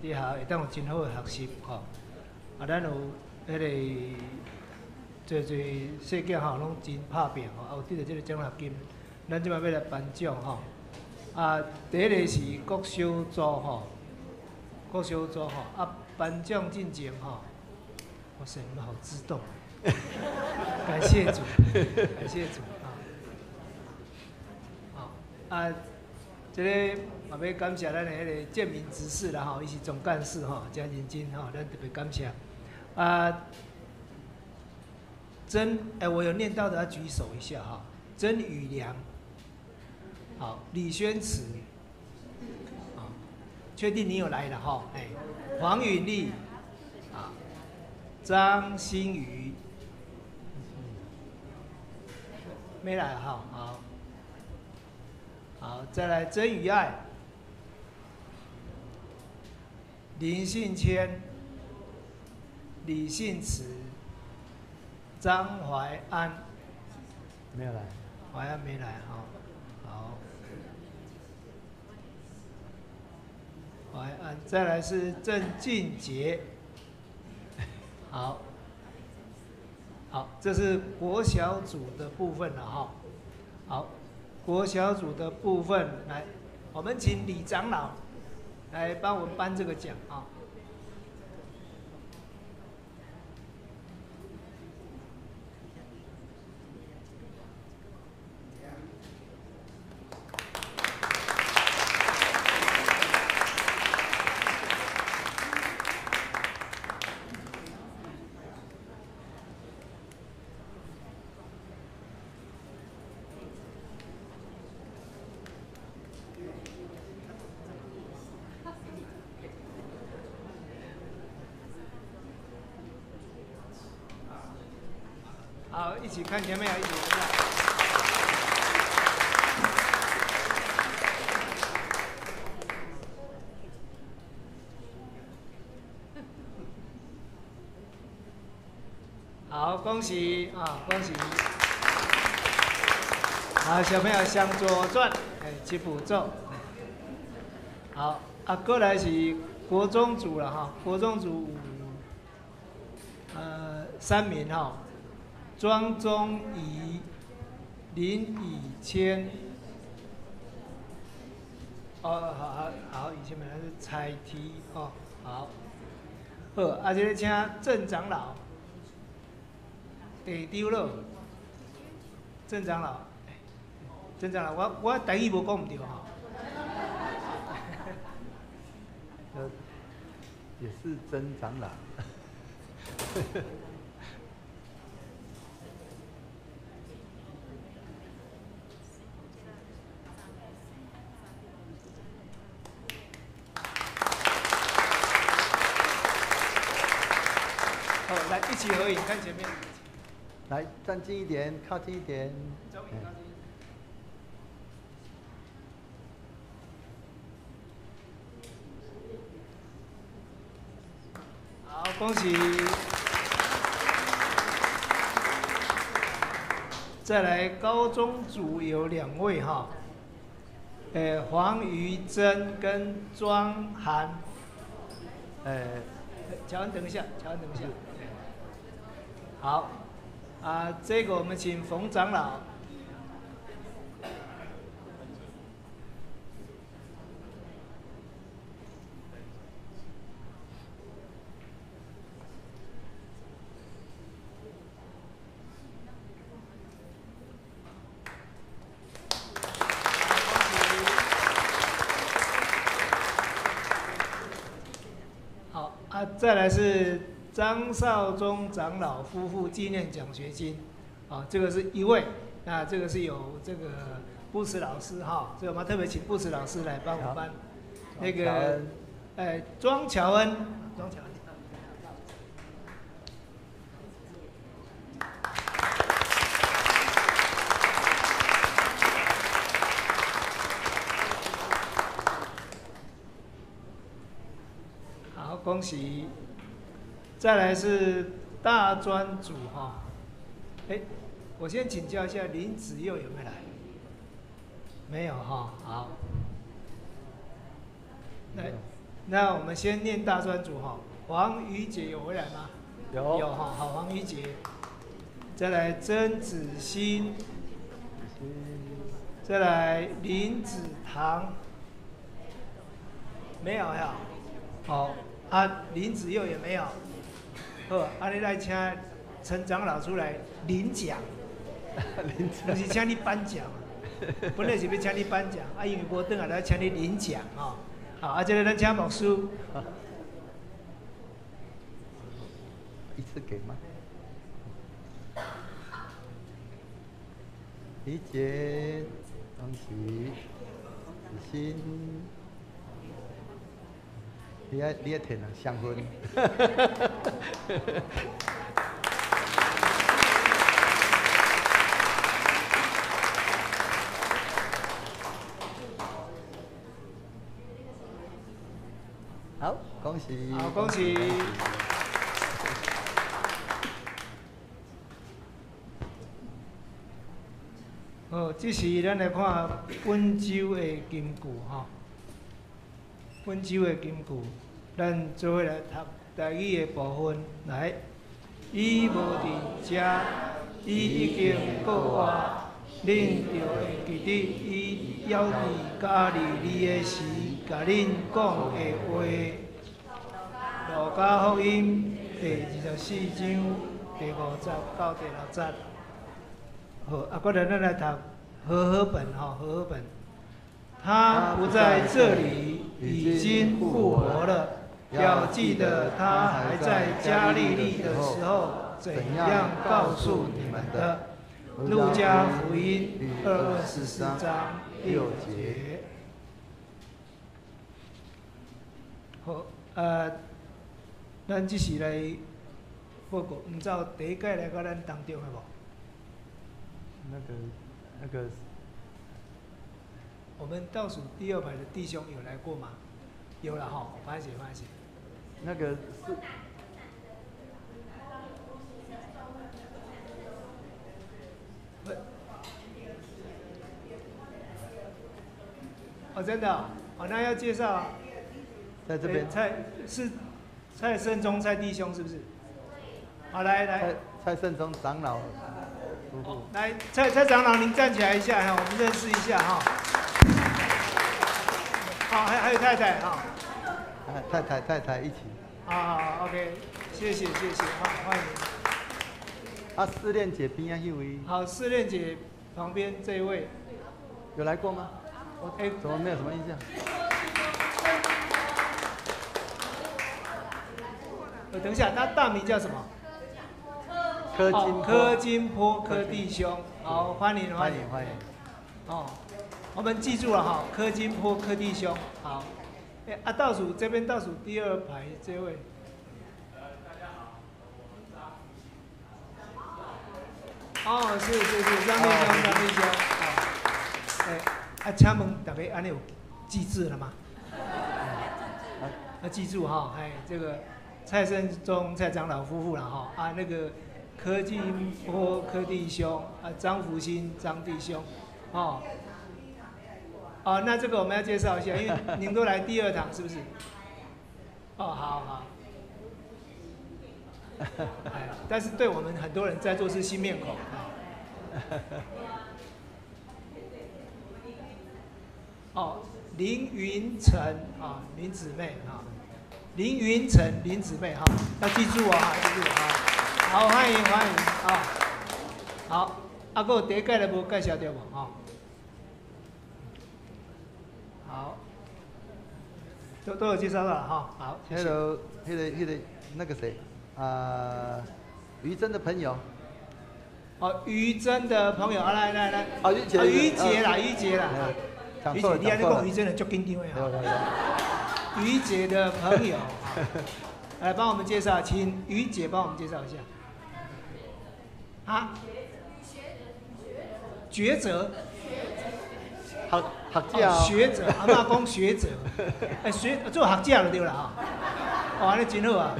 佇學校會當有真好的學習吼。啊，咱有彼个濟濟細囝吼，攏真拍拚吼，啊有得著這个獎學金，咱這擺欲來頒獎吼。啊，第一个是國小組吼，國小組吼，啊頒獎進前吼，哇塞，你們好自動。感謝主，感謝主啊！好啊，這个嘛欲感謝咱的彼个建明執事啦吼，伊是總幹事吼，誠認真吼，咱特別感謝。啊，曾我有念到的要舉手一下哈。曾宇良，好，李宣慈，啊，確定你有來了哈？哎，黃允麗，啊，張新宇。沒來哈，好，好，再來曾宇愛、林信謙、李信慈、張懷安，沒有來，懷安沒來哈，好，懷安，再來是鄭俊傑，好。好，這是國小組的部分了哈。好，國小組的部分，來，我們請李長老來幫我們頒這個獎啊。好，一起看前面，一起合照。好，恭喜啊，恭喜！好，小朋友向左转，哎，齐步走。好，啊，过来是国中组了哈，国中组三名哈，庄宗仪、林以谦，哦，好好好，以前本来是彩提哦，好，好，啊，这个请郑长老。地长老，郑长老，郑长老，我台语无讲毋对吼。也是曾长老。好，来一起合影，看前面。来，站近一点，靠近一点。好，恭喜！再来，高中组有两位哈，黄瑜珍跟庄涵。乔安等一下，乔安等一下。好。啊，这个我们请冯长老。好啊，再来是张绍忠长老夫妇纪念奖学金，啊，这个是一位，那这个是有这个布慈老师哈，所以我们特别请布慈老师来帮我们颁那个，庄乔恩，庄乔恩。好，恭喜。再来是大专组哈，哎，我先请教一下林子佑有没有来？没有哈，好。那我们先念大专组哈，黄瑜姐有回来吗？有。有哈，好，黄瑜姐。再来曾子欣，再来林子堂，没有呀？好，啊，林子佑也没有。好，啊，你来请陈长老出来领奖，不是请你颁奖，本来是要请你颁奖，啊，因为无转来，来请你领奖吼。好，啊，这个咱请牧师。一次给吗？理解，恭喜，子欣。你爱摕人相分。好，恭喜！好，恭喜！好，这时咱来看本周的金句吼。本周的金句，咱做伙来读台语的部分。来，伊无伫遮，伊已经复活，恁著会记得伊犹伫加利利的时，共恁讲的话。路加福音第24章第5节到第6节。好，啊，过来咱来读和合本吼，和合本。他不在这里，已经复活了。要记得他还在加利利的时候，怎样告诉你们的。路加福音24章6节。好，咱这是来报告，毋知有第一届来到咱当中的无？那个，我們倒數第二排的弟兄有來過嗎？有了哈，歡喜歡喜。那個是。哦，真的哦，哦，那要介紹。在這邊。蔡勝忠蔡弟兄是不是？好，來來。蔡勝忠長老。來，蔡長老，您站起來一下哈，我們認識一下哈。好，還有太太哈。太太一起。啊，OK，謝謝謝謝，好，歡迎。啊，試煉姐邊啊那位。好，試煉姐旁邊這一位。有來過嗎？哎，怎麼沒有什麼印象？等一下，他大名叫什麼？柯金波，柯弟兄，好，歡迎歡迎歡迎。哦，我們記住了哈，柯金波柯弟兄，好。哎，啊，倒數這邊倒數第二排這位。大家好，我哦，是是是，張弟兄，張弟兄，哦，哎，啊，請問大家按呢有記住了嗎？啊，記住哈，哎，這個蔡勝忠蔡長老夫婦了哈，啊，那個。柯金波柯弟兄啊，張福興張弟兄，哦，哦，那這個我們要介紹一下，因為您都來第二堂是不是？哦，好好。哎，但是對我們很多人在座是新面孔。哦，林雲成啊，林姊妹啊，林雲成林姊妹哈，要記住啊，記住啊。好，歡迎歡迎啊！好，啊，閣有第一屆的無介紹著無？吼，好，都有介紹到了哈。好，謝謝。那個誰，於真的朋友。哦，於真的朋友，啊，來來來。啊，於姐。於姐啦，於姐啦。於姐，你按呢講於真的足緊張的哈。於姐的朋友。來幫我們介紹，請於姐幫我們介紹一下。啊？抉擇。學者。學者，阿嬤講學者，哎，學做學者就對了哈。哦，按呢真好啊。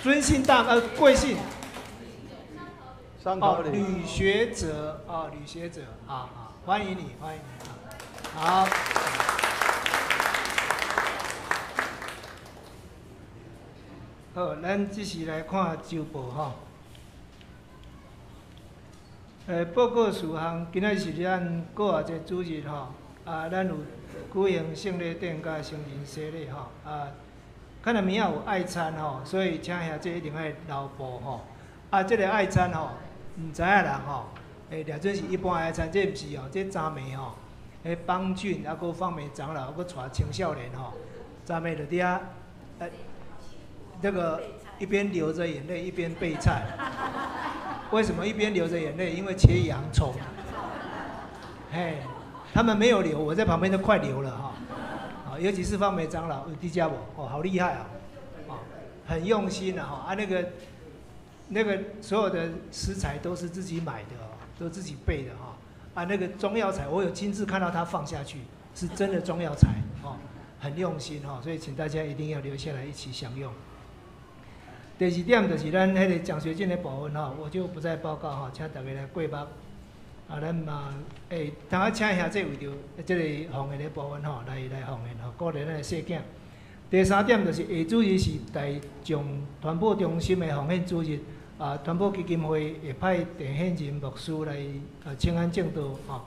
尊姓大貴姓？哦，呂學者，哦，呂學者，啊啊，歡迎你，歡迎你，好。好，咱這時來看週報吼。報告事項，今仔是咱閣外一個主日吼，啊，咱有舉行聖禮典佮成人洗禮吼，啊，可能明仔有愛餐吼，所以請兄弟一定愛留步吼。啊，這個愛餐吼，毋知影人吼，掠準是一般愛餐，這毋是哦，這昨暝吼，彼邦俊啊，閣方梅長老，閣帶青少年吼，昨暝就佇遐，這個一邊流着眼淚一邊備菜，為什麼一邊流着眼淚？因為切洋蔥。嘿，他們沒有流，我在旁邊都快流了哈。啊，尤其是方梅長老，有佇遮無？哦，好厲害啊！哦，很用心的哈。啊，那個所有的食材都是自己買的，都自己備的哈。啊，那個中藥材，我有親自看到他放下去，是真的中藥材哦，很用心哈。所以請大家一定要留下來一起享用。第二點就是咱彼個獎學金的部分吼，我就不再報告吼，請大家來過目。啊，咱嘛會通仔請兄弟為著這個奉獻的部分吼，來奉獻吼，鼓勵咱的細囝。第三點就是下主日是大眾傳播中心的奉獻主日，啊，傳播基金會會派鄭憲仁牧師來啊請安證道吼。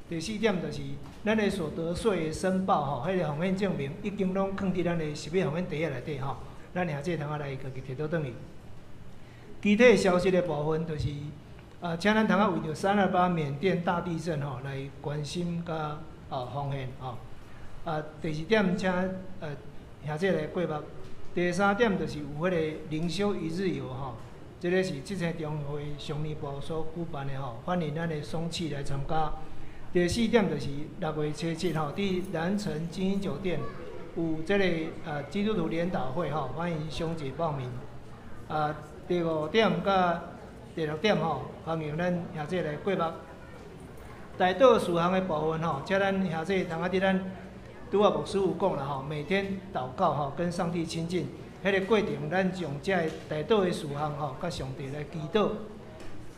第四點就是咱的所得稅的申報吼，彼個奉獻證明已經攏囥佇咱的食物奉獻袋仔內底吼。咱兄弟通仔來家己提倒轉去。其他消息的部分就是，啊，請咱通仔為著328緬甸大地震吼來關心佮啊奉獻吼。啊，第二點請兄弟來過目。第三點就是有彼個靈修一日遊吼，這個是七星中會上年部所舉辦的吼，歡迎咱的松氣來參加。第四點就是6月7日吼，佇南城精英酒店。有這個基督徒聯禱會吼，歡迎兄姐報名。啊，第五點佮第六點吼，歡迎咱兄弟來過目。代禱事項的部分吼，請咱兄弟通仔佇咱拄仔牧師有講啦吼，每天禱告吼，跟上帝親近。彼個過程，咱將這个代禱的事項吼，佮上帝來祈禱。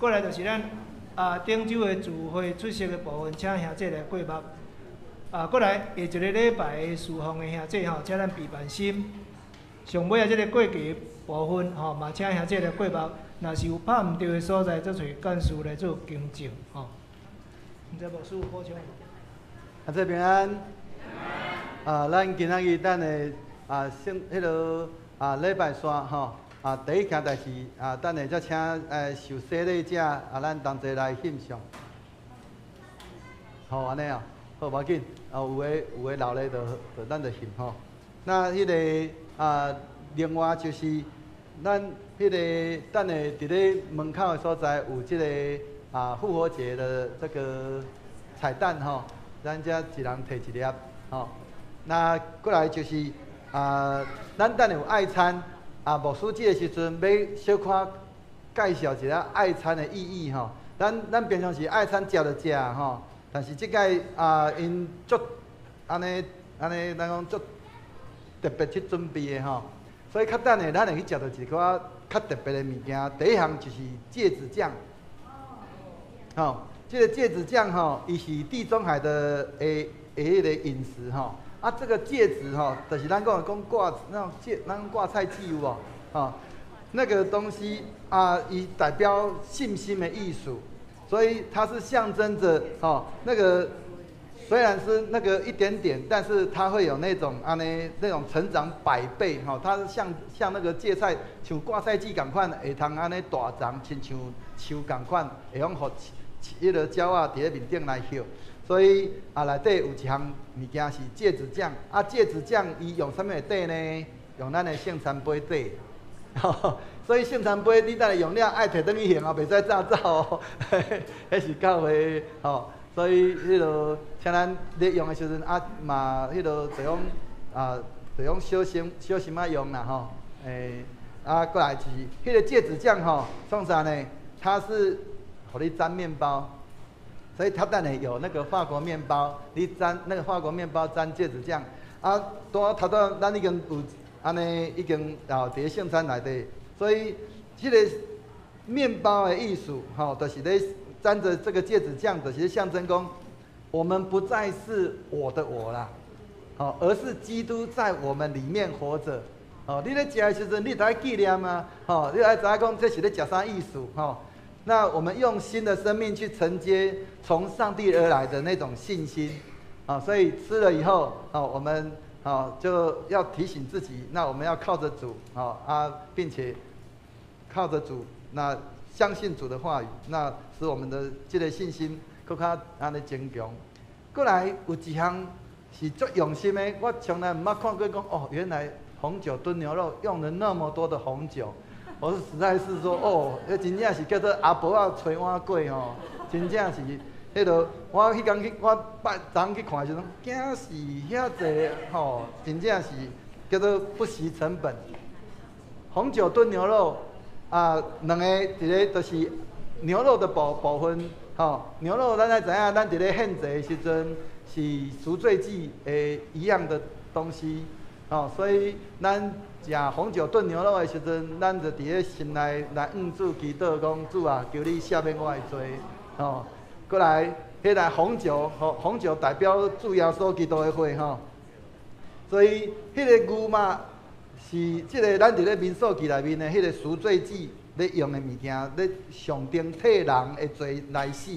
過來就是咱頂週的聚會出席的部分，請兄弟來過目。過來下一個禮拜的事奉的兄弟吼，請咱備辦心。上尾仔這个過節部分吼，嘛請兄弟來過目。若是有拍毋著的所在，則揣幹事來做更正吼。毋知牧師有補充無？阿姐平安。咱今仔日等下聖彼个禮拜三吼，第一件代誌等下才請受洗禮者咱同齊來獻上。好，按呢哦，好，無要緊，有的留咧就咱就獻吼。那彼个另外就是咱彼个等下佇咧門口的所在有這个復活節的這個彩蛋吼，咱遮一人提一粒吼。那過來就是咱等下有愛餐牧師這個時陣欲小可介紹一下愛餐的意義吼。咱平常時愛餐食就食吼，但是這擺𪜶足按呢按呢，咱講足特別去準備的吼，所以較等下咱會去食著一寡較特別的物件。第一項就是芥子醬，吼，這個芥子醬吼，伊是地中海的彼個飲食吼。這個芥子吼，就是咱講的講掛那種芥，咱掛菜劑有無？吼，那個東西伊代表信心的意思，所以它是象徵著吼那個雖然是那個一點點，但是它會有那種按呢那種成長百倍吼，它是像那個芥菜，像掛菜劑仝款，會通按呢大叢，親像樹仝款，會用予彼个鳥仔佇咧面頂來歇。所以內底有一項物件是芥子醬，芥子醬伊用啥物來綴呢？用咱的聖餐杯綴。所以聖餐杯你等下用了愛提轉去還哦，袂使炸走哦。彼是教會吼，所以彼个請咱咧用的時陣嘛，彼个就講就講小心小心仔用啦吼。過來就是彼个芥子醬吼，創啥呢？它是予你沾麵包。所以它等下有那個法國麵包，你沾那個法國麵包沾芥子醬，拄頭拄咱已經有按呢已經佇咧聖餐內底，所以這個麵包的意思吼，就是咧沾著這個芥子醬，就是象徵講，我們不再是我的我啦，而是基督在我們裡面活著。你咧食的時陣，你著愛紀念啊，你愛知影講這是咧食啥意思，吼。那我們用新的生命去承接從上帝而來的那種信心，所以吃了以後，我們就要提醒自己，那我們要靠着主，並且靠着主，那相信主的話語，那使我們的這個信心閣較按呢堅強。過來有一項是足用心的，我從來毋捌看過講哦，原來紅酒燉牛肉用了那麼多的紅酒。我實在是說，哦，彼真正是叫做阿婆仔揣碗粿吼，真正是彼个。我彼工去，我拜昨昏去看的時陣，驚是遐濟吼，真正是叫做不惜成本。紅酒燉牛肉兩个一个就是牛肉的部分吼，牛肉咱愛知影，咱佇咧獻祭的時陣是贖罪祭的一樣的東西，吼，所以咱食紅酒燉牛肉的時陣，咱就佇咧心內來向主祈禱，講主啊，求你赦免我的罪，吼。過來，彼个紅酒，吼，紅酒代表主耶穌基督的血，吼。所以，彼个牛肉是這个咱佇咧民數記內面的彼个贖罪祭咧用的物件，咧象徵替人的罪來死。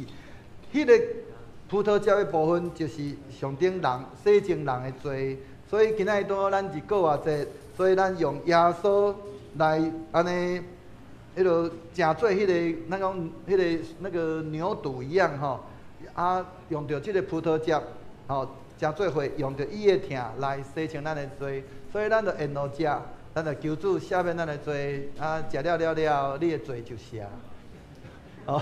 彼个葡萄汁的部分就是象徵人洗淨人的罪。所以今仔日拄好咱是復活節，所以咱用耶穌來按呢，彼个成做彼个咱講彼个那個牛肚一樣吼，用著這个葡萄汁，吼，成做血，用著伊的疼來洗清咱的罪，所以咱就沿路食，咱就求主赦免咱的罪，食了了了，你的罪就赦。哦，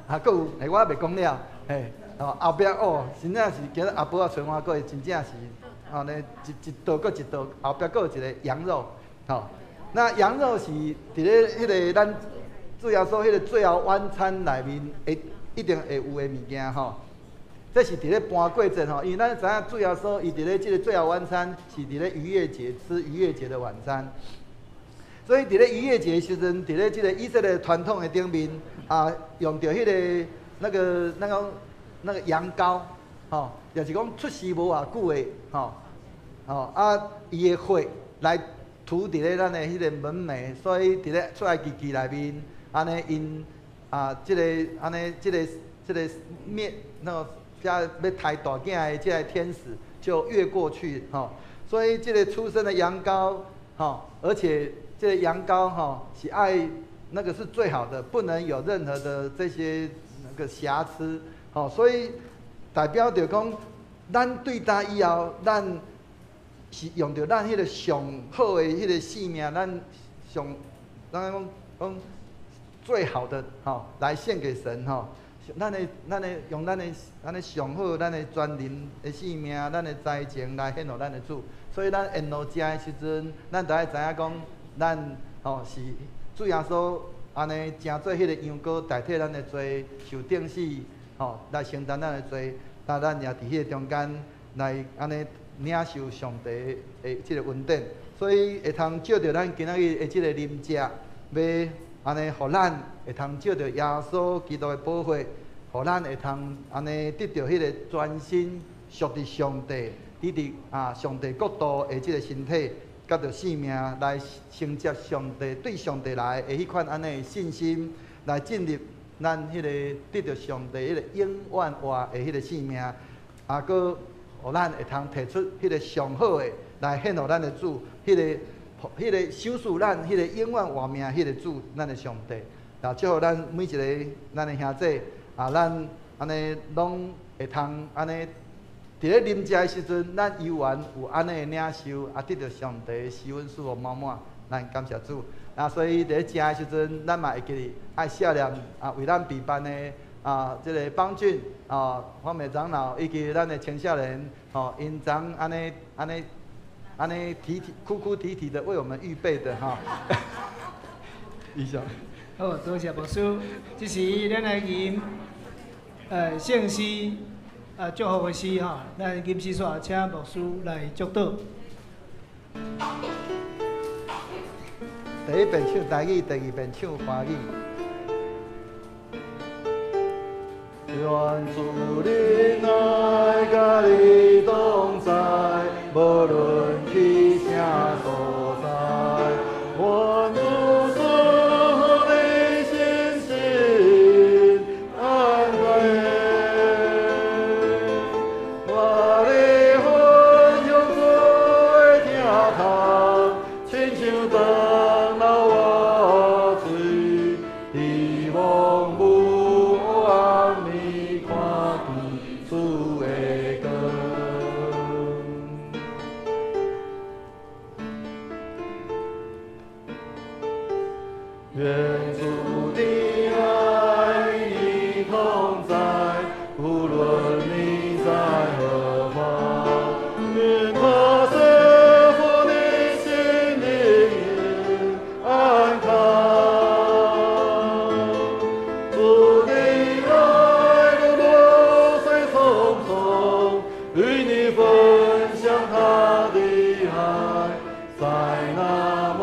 閣有，我猶未講了，嘿，哦，後壁哦，真正是今日阿婆仔揣碗粿，真正是，按呢一道閣一道，後壁閣有一个羊肉，吼，那羊肉是佇咧彼个咱主耶穌彼个最後晚餐內面會一定會有的物件吼。這是佇咧盤過節吼，因為咱知影主耶穌伊佇咧這个最後晚餐是佇咧逾越節吃逾越節的晚餐，所以佇咧逾越節時陣，佇咧這个以色列傳統的頂面啊，用著彼个那个那個那個羊羔，吼，也是講出世無偌久的，吼，吼啊，伊的血來塗佇咧咱的彼个門楣，所以佇咧出埃及記內面，按呢𪜶啊，這个按呢這个這個滅那個。遮欲刣大囝的這个天使就越過去，吼，所以這个出生的羊羔，吼，而且這个羊羔，吼，是愛那個是最好的，不能有任何的這些那個瑕疵，吼，所以代表著講，咱對今以後，咱是用著咱彼个上好的彼个性命，咱上，咱講講最好的，吼，來獻給神，吼。咱的、咱的用咱的、咱的上好、咱的全人的性命、咱的才情來獻予咱的主。所以咱沿路食的時陣，咱就愛知影講，咱吼是主耶穌按呢成做彼个羊羔代替咱的罪，受釘死，吼來承擔咱的罪。那咱也佇彼个中間來按呢領受上帝的這个恩典，所以會通藉著咱今仔日的這个啉食，欲按呢，予咱會通藉著耶穌基督的寶血，予咱會通按呢得著彼个全身屬佇上帝，佇佇啊上帝國度的這个身體，佮著性命來承接上帝對上帝來的彼款按呢信心，來進入咱彼個得著上帝彼個永遠活的彼個性命，啊，閣予咱會通提出彼個上好的來獻予咱的主，彼个。彼个賞賜咱，彼个永遠活命，彼个主，咱的上帝，啊，祝福咱每一个咱的兄弟，啊，咱按呢攏會通按呢，佇咧啉食的時陣，咱猶原有按呢的領受，啊，得著上帝的施恩賜福滿滿，咱感謝主。啊，所以佇咧食的時陣，咱嘛會記得愛謝念啊，為咱備辦的啊，這个邦俊啊，方美長老以及咱的青少年，吼，𪜶昨按呢按呢。按呢體體哭哭啼啼的為我們預備的哈，以上。好，多謝牧師。這時咱來吟聖詩祝福的詩哈，咱吟詩煞請牧師來祝禱。第一遍唱台語，第二遍唱華語。願主的愛佮你同在，無論去啥所在。願主賜予你信心安慰，我的分享主的疼痛，親像長流活水，伫茫無暗暝看見主的光。願主的愛與你同在，無論你在何方。願他賜福你心靈安康。主的愛如流水匆匆，與你分享他的愛，在那夢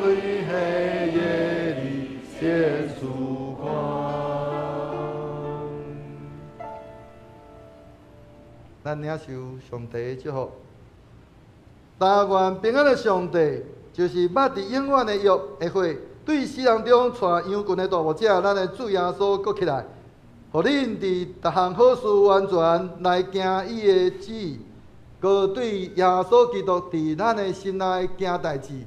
裡黑夜裡顯曙光。咱領受上帝的祝福。但願平安的上帝，就是捌佇永遠的約的血，對死人中帶羊群的大牧者，咱的主耶穌閣起來，予恁佇逐項好事完全來行伊的旨意，閣對耶穌基督佇咱的心內行代誌，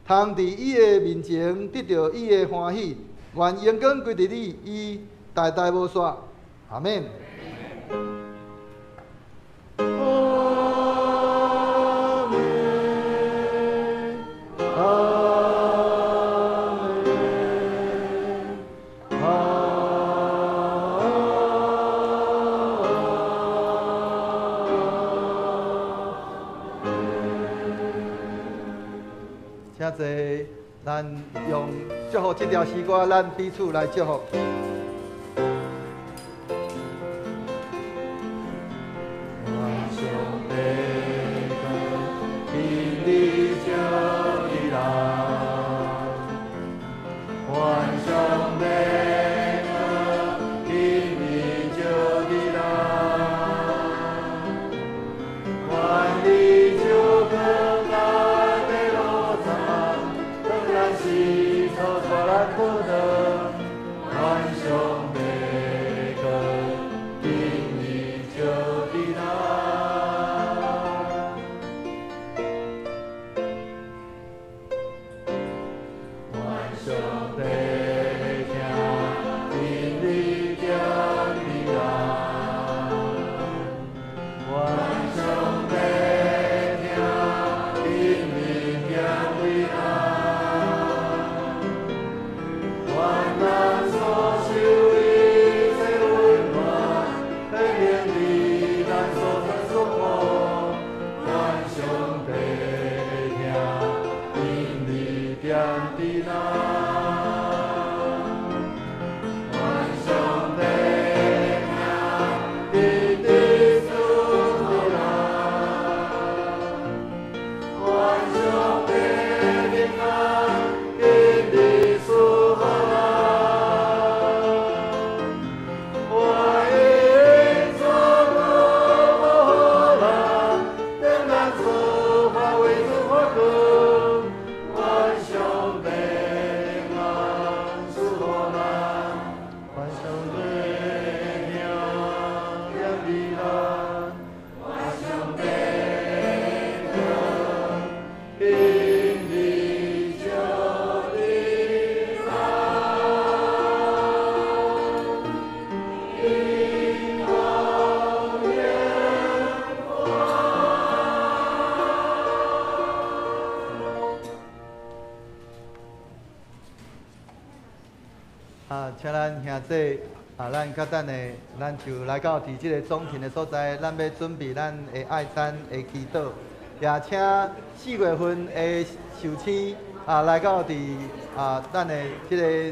通佇伊的面前得著伊的歡喜。願榮光歸佇你，伊代代無煞。阿們。阿們，阿們，阿們。請坐，咱咱用祝福這條詩歌，咱彼此來祝福。願上帝光今日照佇咱，願上帝光今日照佇咱，願你手光咱的路途，當咱是錯帶咱倒轉，願上帝光今日照佇咱。願上帝疼今日惦佇咱，願上帝疼今日惦佇咱，願咱所受一切溫暖，顯明佇咱所曾所苦，願上帝疼今日惦佇咱。願上帝疼今日賜予咱，願上帝平安今日賜予咱，願伊恩賜予咱，等咱出發為主發光，願上帝平安賜予咱，願上帝疼惦佇咱，願上帝光今日照佇咱。永遠。啊，請咱兄弟啊，咱較等下，咱就來到佇這個總庭的所在，咱欲準備咱的愛餐的祈禱，也請4月份的壽星啊來到佇啊咱的這個。